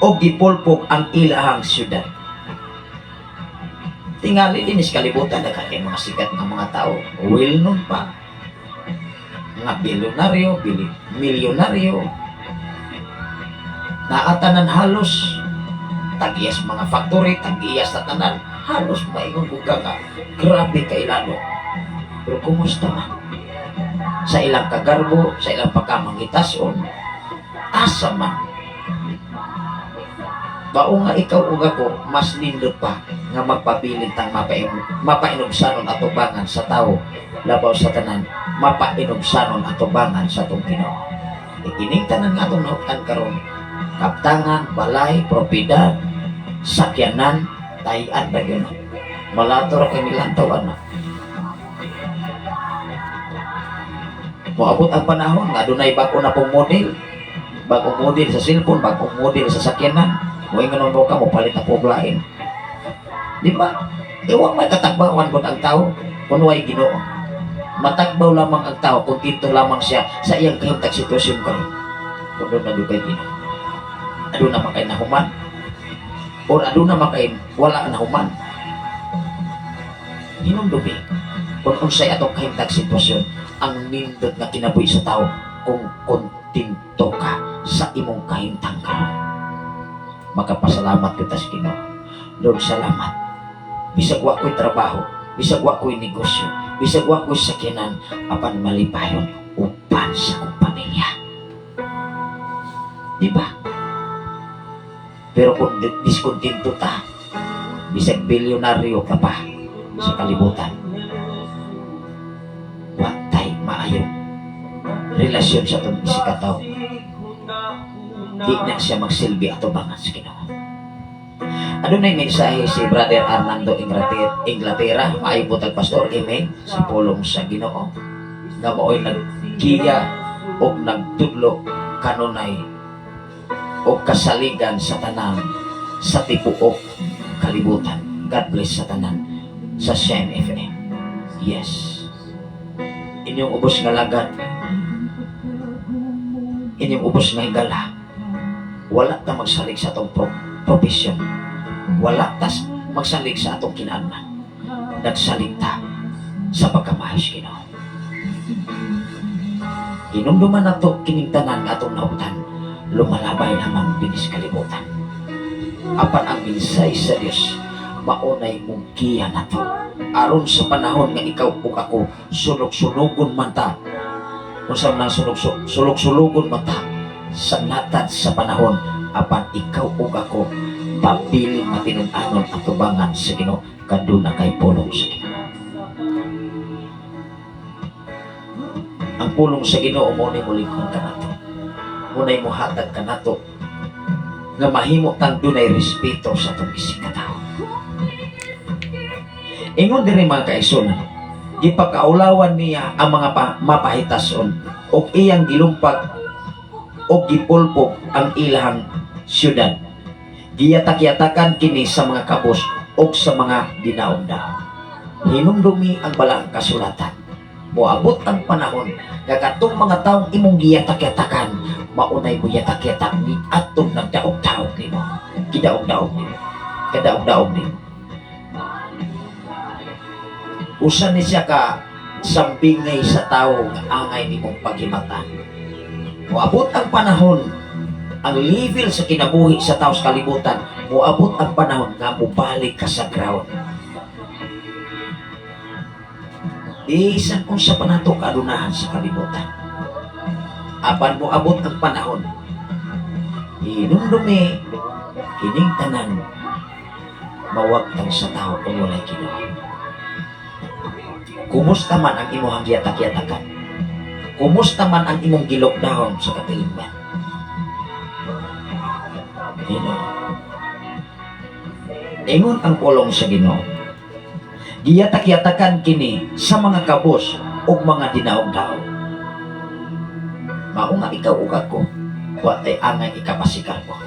o gipulpog ang ilahang syudad. Tingali din is kalibutan na kay mga sikat nga mga tao, well known pa. Mga bilyonaryo, milyonaryo, naatanan halos tagiyas mga factory, tagiyas sa tanan, halos maingon ko ka nga, grabe kailano. Pero kumusta man? Sa ilang kagarbo, sa ilang pagkamangitason, asa man? Bao nga ikaw ug ako, mas nindot pa nga magpabilin tang mapainumsanon atubangan sa tao, labaw sa tanan, mapainumsanon atubangan sa atong Ginoo. Ikining tanan nga atong nahutan karon, kaptangan, balay, propiedad, sakyanan, tahian ba yun? Malato ra kay nilantaw ana. Moabot ang panahon nga adunay bag-o na pong model. Bagong model sa cellphone, bagong model sa sakyanan. Moingon mo ka mo palit na og lain. Di ba? Iwang may katagbawan kung ang tao kung way Ginoo. Matagbaw lamang ang tao kung tinto lamang siya sa iyang kahimtang sitwasyon karon. Kung doon na kay Ginoo. Aduna man kay nahuman. Or aduna man kay wala nahuman. Hinumdumi kung unsay atong kahimtang sitwasyon ang nindot nga kinabuhi sa tao kung kontento ka sa imong kahimtang karon. Makapasalamat kita sa Ginoo. Lord, salamat. Bisag wa ko'y trabaho, bisag wa ko'y negosyo, bisag wa ko'y sakyanan, apan malipayon upan sa akong pamilya. Di ba? Pero kung diskontento ta, bisag bilyonaryo ka pa sa kalibutan, wa tay maayo relasyon sa atong isigkatawo. Di na siya magsilbi atubangan sa Ginoo. Adunay mensahe si Brother Armando Inglaterra, Inglaterra, maayo po tag pastor, amen, sa pulong sa Ginoo. Nga mao'y naggiya og nagtudlo kanunay og kasaligan sa tanan sa tibuok kalibutan. God bless sa tanan sa Shine FM. Yes. Inyong ubos nga lagad, inyong ubos nga higala, wala ta magsalig sa atong profesyon. Wala ta magsalig sa atong kinaanman. Nagsalig ta sa pagkamahal sa Ginoo. Hinumduman nato kining tanan nga atong nahutan, lumalabay lamang dinis kalibutan. Apan ang mensahe sa Dios maunay mong giya nato. Aron sa panahon nga ikaw ug ako sulog-sulugon man ta. Unsa man ang sulog-sulugon man ta sa natad sa panahon, apan ikaw ug ako pabiling matinud-anon atubangan sa Ginoo kaduna kay pulong sa Ginoo. Ang pulong sa Ginoo mo ni mulikhon kanato. Munay muhatag kanato nga mahimo tang dunay respeto sa atong isigkatawo. Ingon diri, mga kaigsuonan, gipakaulawan niya ang mga mapahitason ug iyang gilumpag og gipulpog ang ilahang syudad. Giyatak-yatakan kini sa mga kabos ug sa mga dinaog-daog. Hinumdumi ang balaang kasulatan. Moabot ang panahon nga katong mga taong imong giyatak-yatakan, maunay mo yatak-yatak ni atong nagdaog-daog nimo. Gidaog-daog nimo. Kadaog-daog nimo. Usa ni siya ka Sa bingay sa tao nga angay nimong paghimatan. Moabot ang panahon, ang level sa kinabuhi sa tao sa kalibutan, moabot ang panahon nga mobalik ka sa ground. Bisan kung sa panato kadunahan sa kalibutan. Apan moabot ang panahon, hinumdumi, kining tanan, mawagtang sa tao kung walay Ginoo. Kumusta man ang imong giyatak-yatakan? Kumusta man ang imong gi-lockdown sa katilingban? Ginoo. Ingon ang pulong sa Ginoo. Giyatak-yatakan kini sa mga kabos ug mga dinaog-daog. Mao nga ikaw ug ako, wa tay angay ikapasikar mo.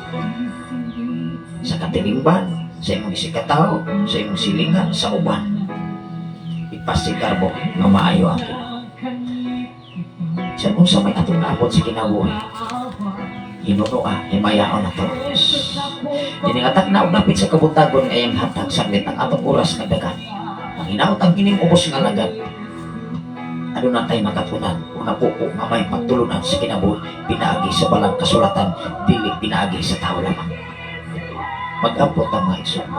Sa katilingban, sa imong isigkatawo, sa imong silingan, sa uban. Ipasikar mo nga maayo ang Ginoo. Sa unsa may atong naabot sa kinabuhi, hinunoa, himayaon ato ang Diyos. Diningatak na og dapit sa kabuntagon nga iyang hatag saglit ang atong oras nga dagan. Ang hinaot ang ining ubos nga alagad. Aduna tay makatunan ug napuo nga may pagtulunan sa kinabuhi pinaagi sa balang kasulatan, dili pinaagi sa tao lamang. Mag-ampo ta, mga igsoon.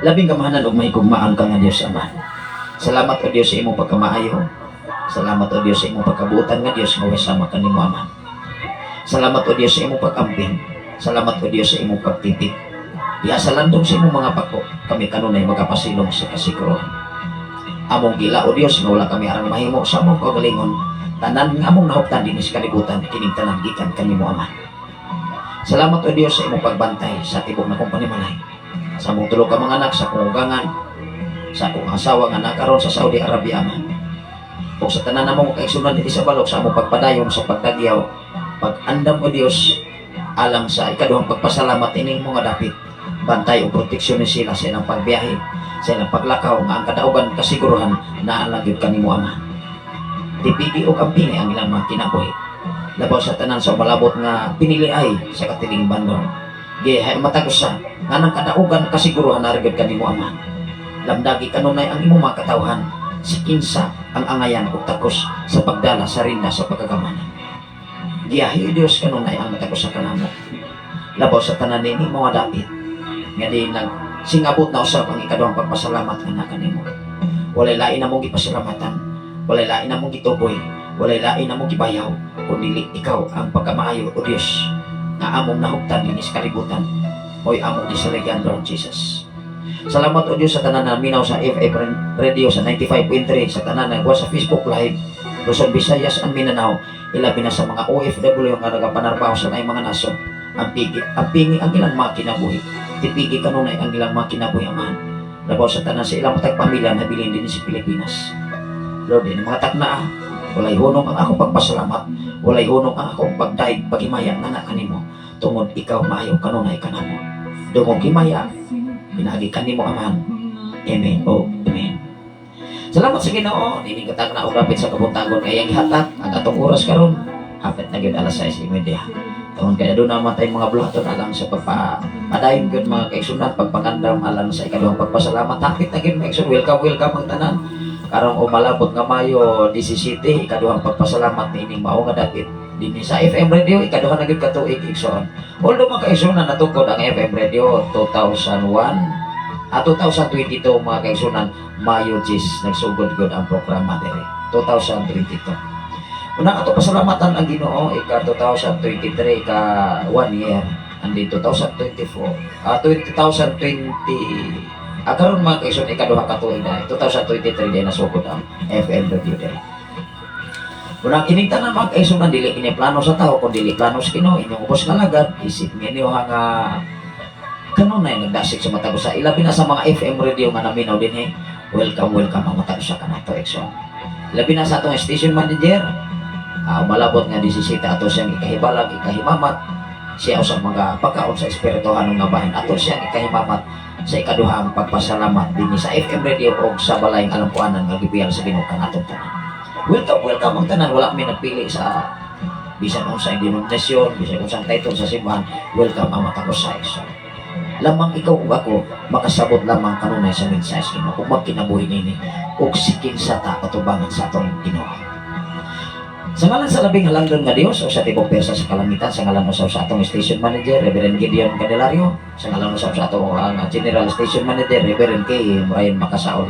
Labing kamahalan ug mahigugmaan ka nga Dios Ama. Salamat, O Dios, sa imong pagkamaayo. Salamat, O Dios, sa imong pagkabuotan nga Dios nga way sama kanimo, Ama. Salamat, O Dios, sa imong pag-amping. Salamat, O Dios, sa imong pagtipig. Diha sa landong sa imong mga pako, kami kanunay magapasilong sa kasiguruhan. Among gila, O Dios, nga wala kami arang mahimo sa among kaugalingon. Tanan nga among nahuptan dinhi sa kalibutan, kining tanan gikan kanimo, Ama. Salamat, O Dios, sa imong pagbantay sa tibok na kong panimalay. Sa among tulo ka mga anak, sa akong ugangan, sa akong asawa nga nakaron sa Saudi Arabia, Ama. Ug sa tanan namong kaigsunan dinhi sa balok sa among pagpadayon sa pagdagyaw, pag-andam, O Dios, alang sa ikaduhang pagpasalamat ining mga dapit. Bantay ug proteksyon ni sila sa ilang pagbiyahe, sa ilang paglakaw nga ang kadaugan kasiguruhan naa lang gyud kanimo, Ama. Tipigi ug ampingi ang ilang mga kinabuhi. Labaw sa tanan sa malabot nga pinili ay sa katilingban, Lord. Gihay matag usa nga nang kadaugan kasiguruhan naa gyud kanimo, Ama. Lamdagi kanunay ang imong mga katawhan si kinsa ang angayan ug takos sa pagdala sa rinda sa pagkagamanan. Giyahi, Dios, kanunay ang matag usa kanamo. Labaw sa tanan nini mga dapit nga di nag singabot na usab ang ikaduhang pagpasalamat nga naa kanimo. Walay lain namong gipasalamatan, walay lain namong gituboy, walay lain namong gibayaw, kundi ikaw ang pagkamaayo, O Dios, nga among nahuptan dinhi sa kalibutan. Mo'y among gisaligan, Lord Jesus. Salamat, O Dios, sa tanan na minaw sa FM Radio sa 95.3, sa tanan na sa Facebook Live, Luzon, Visayas and Mindanao, ilabi na sa mga OFW nga nagapanarbaho sa laing mga nasod. Ang pigi ang ilang mga kinabuhi. Tipigi kanunay ang ilang mga kinabuhi, Amahan. Labaw sa tanan sa ilang matag pamilya na bilin din sa Pilipinas. Lord, ini mga takna, walay hunong ang akong pagpasalamat, walay hunong ang akong pagdaig paghimaya nga naa kanimo tungod ikaw maayo kanunay kanamo. Dungog himaya pinaagi kanimo, Amahan. Amen o amen. Salamat sa Ginoo. Nining katag na og dapit sa kabuntagon kay iyang gihatag ang atong oras karon. Hapit na gyud alas 6:30. Tungod kay aduna man tayong mga buhaton alang sa pagpadayon gyud, mga kaigsunan, pagpangandam alang sa ikaduhang pagpasalamat. Hapit na gyud, mga kaigsunan. Welcome, welcome ang tanan. Karong umalabot nga Mayo 17, ikaduhang pagpasalamat niining mao nga dapit dinhi sa FM Radio, ikaduha na gyud ka tuig, igsoon. Although, mga kaigsunan, natukod ang FM Radio 2001 at 2022, mga kaigsunan, Mayo 10 nagsugod gyud ang programa diri 2022. Una ato pasalamatan ang Ginoo, ika 2023, ika 1 year, and then 2024, 2020, karon, mga kaigsoon, ikaduha ka tuig na 2023 din nasugod ang FM Radio diri. Una kining tanan, mga kaigsoon, dili kini plano sa tao kun dili plano sa Ginoo. Inyong ubos nga alagad isip ninyo nga kanunay nagdasig sa matag usa, ilabi na sa mga FM radio nga naminaw dinhi. Welcome, welcome ang matag usa kanato, igsoon. Labi na sa atong station manager, malabot nga 17, ato siyang ikahibalag, ikahimamat. Siya usang mga pagkaon sa espirituhanon nga bahin, ato siyang ikahimamat sa ikaduhang pagpasalamat dinhi sa FM radio o sa balayng alampuanan nga gibiyal sa Ginoo kanatong tanan. Welcome, welcome ang tanan. Wala mi nagpili sa bisan unsang denominasyon, bisan unsang title sa simbahan. Welcome ang matag usa, igsoon. Lamang ikaw ug ako makasabot lamang kanunay sa mensahe sa Ginoo ug magkinabuhi nini ug sikin sa ta atubangan sa atong Ginoo. Sa ngalan sa labing halangdon nga Dios o sa tibok persa sa kalangitan, sa ngalan usab sa atong station manager, Reverend Gideon Candelario, sa ngalan usab sa atong ang General Station Manager, Reverend K. Brian Macasaol.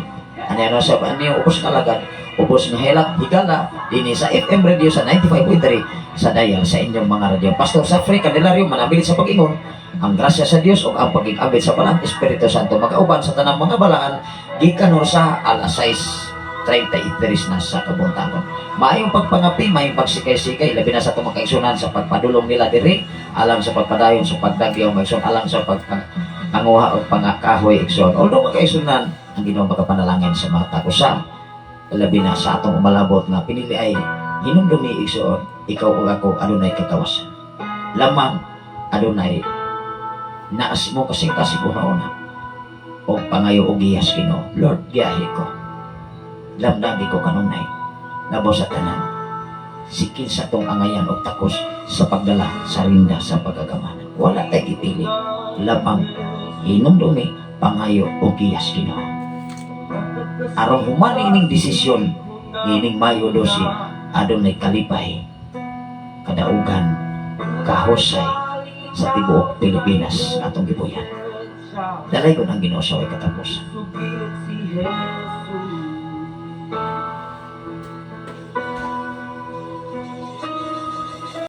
Ano ano sa ano yung ubos nga alagad, ubos nga helak, higala, dinhi sa FM radio sa 95.3 sa dial sa inyong mga radyo. Pastor Safri Candelario, manabilit sa pag-ingon, ang grasya sa Dios ug ang pagigabit sa Balaang Espiritu Santo magauban sa tanang mga balaan gikan sa alas 6:33 na sa kabuntagon. Maayong pagpangapi, maayong pagsikay-sikay, labi na sa atong mga kaigsunan sa pagpadulong nila diri, alang sa pagpadayon sa pagdagyaw, mga igsoon, alang sa pagpanguha o pangakahoy, igsoon. Although, mga kaigsunan, ang Ginoo makapanalangin sa mga tagusa, labi na sa atong umalabot nga pinili ay hinumdumi, igsoon, ikaw ug ako adunay kagawasan. Lamang adunay naas mo kasing kasing una-una o pangayo og giyas Ginoo. Lord, giyahi ko. Lamdami ko kanunay. Labaw sa tanan. Sikin sa tong angayan og takos sa pagdala sa rinda sa pagkagamanan. Wala tay gipili. Lamang hinumdumi, pangayo og giyas Ginoo. Aron human ining desisyon niining Mayo 12, adunay kalipay, kadaugan, kahusay sa tibuok Pilipinas atong gibuyan. Dalaygon ang Ginoo sa way katapusan.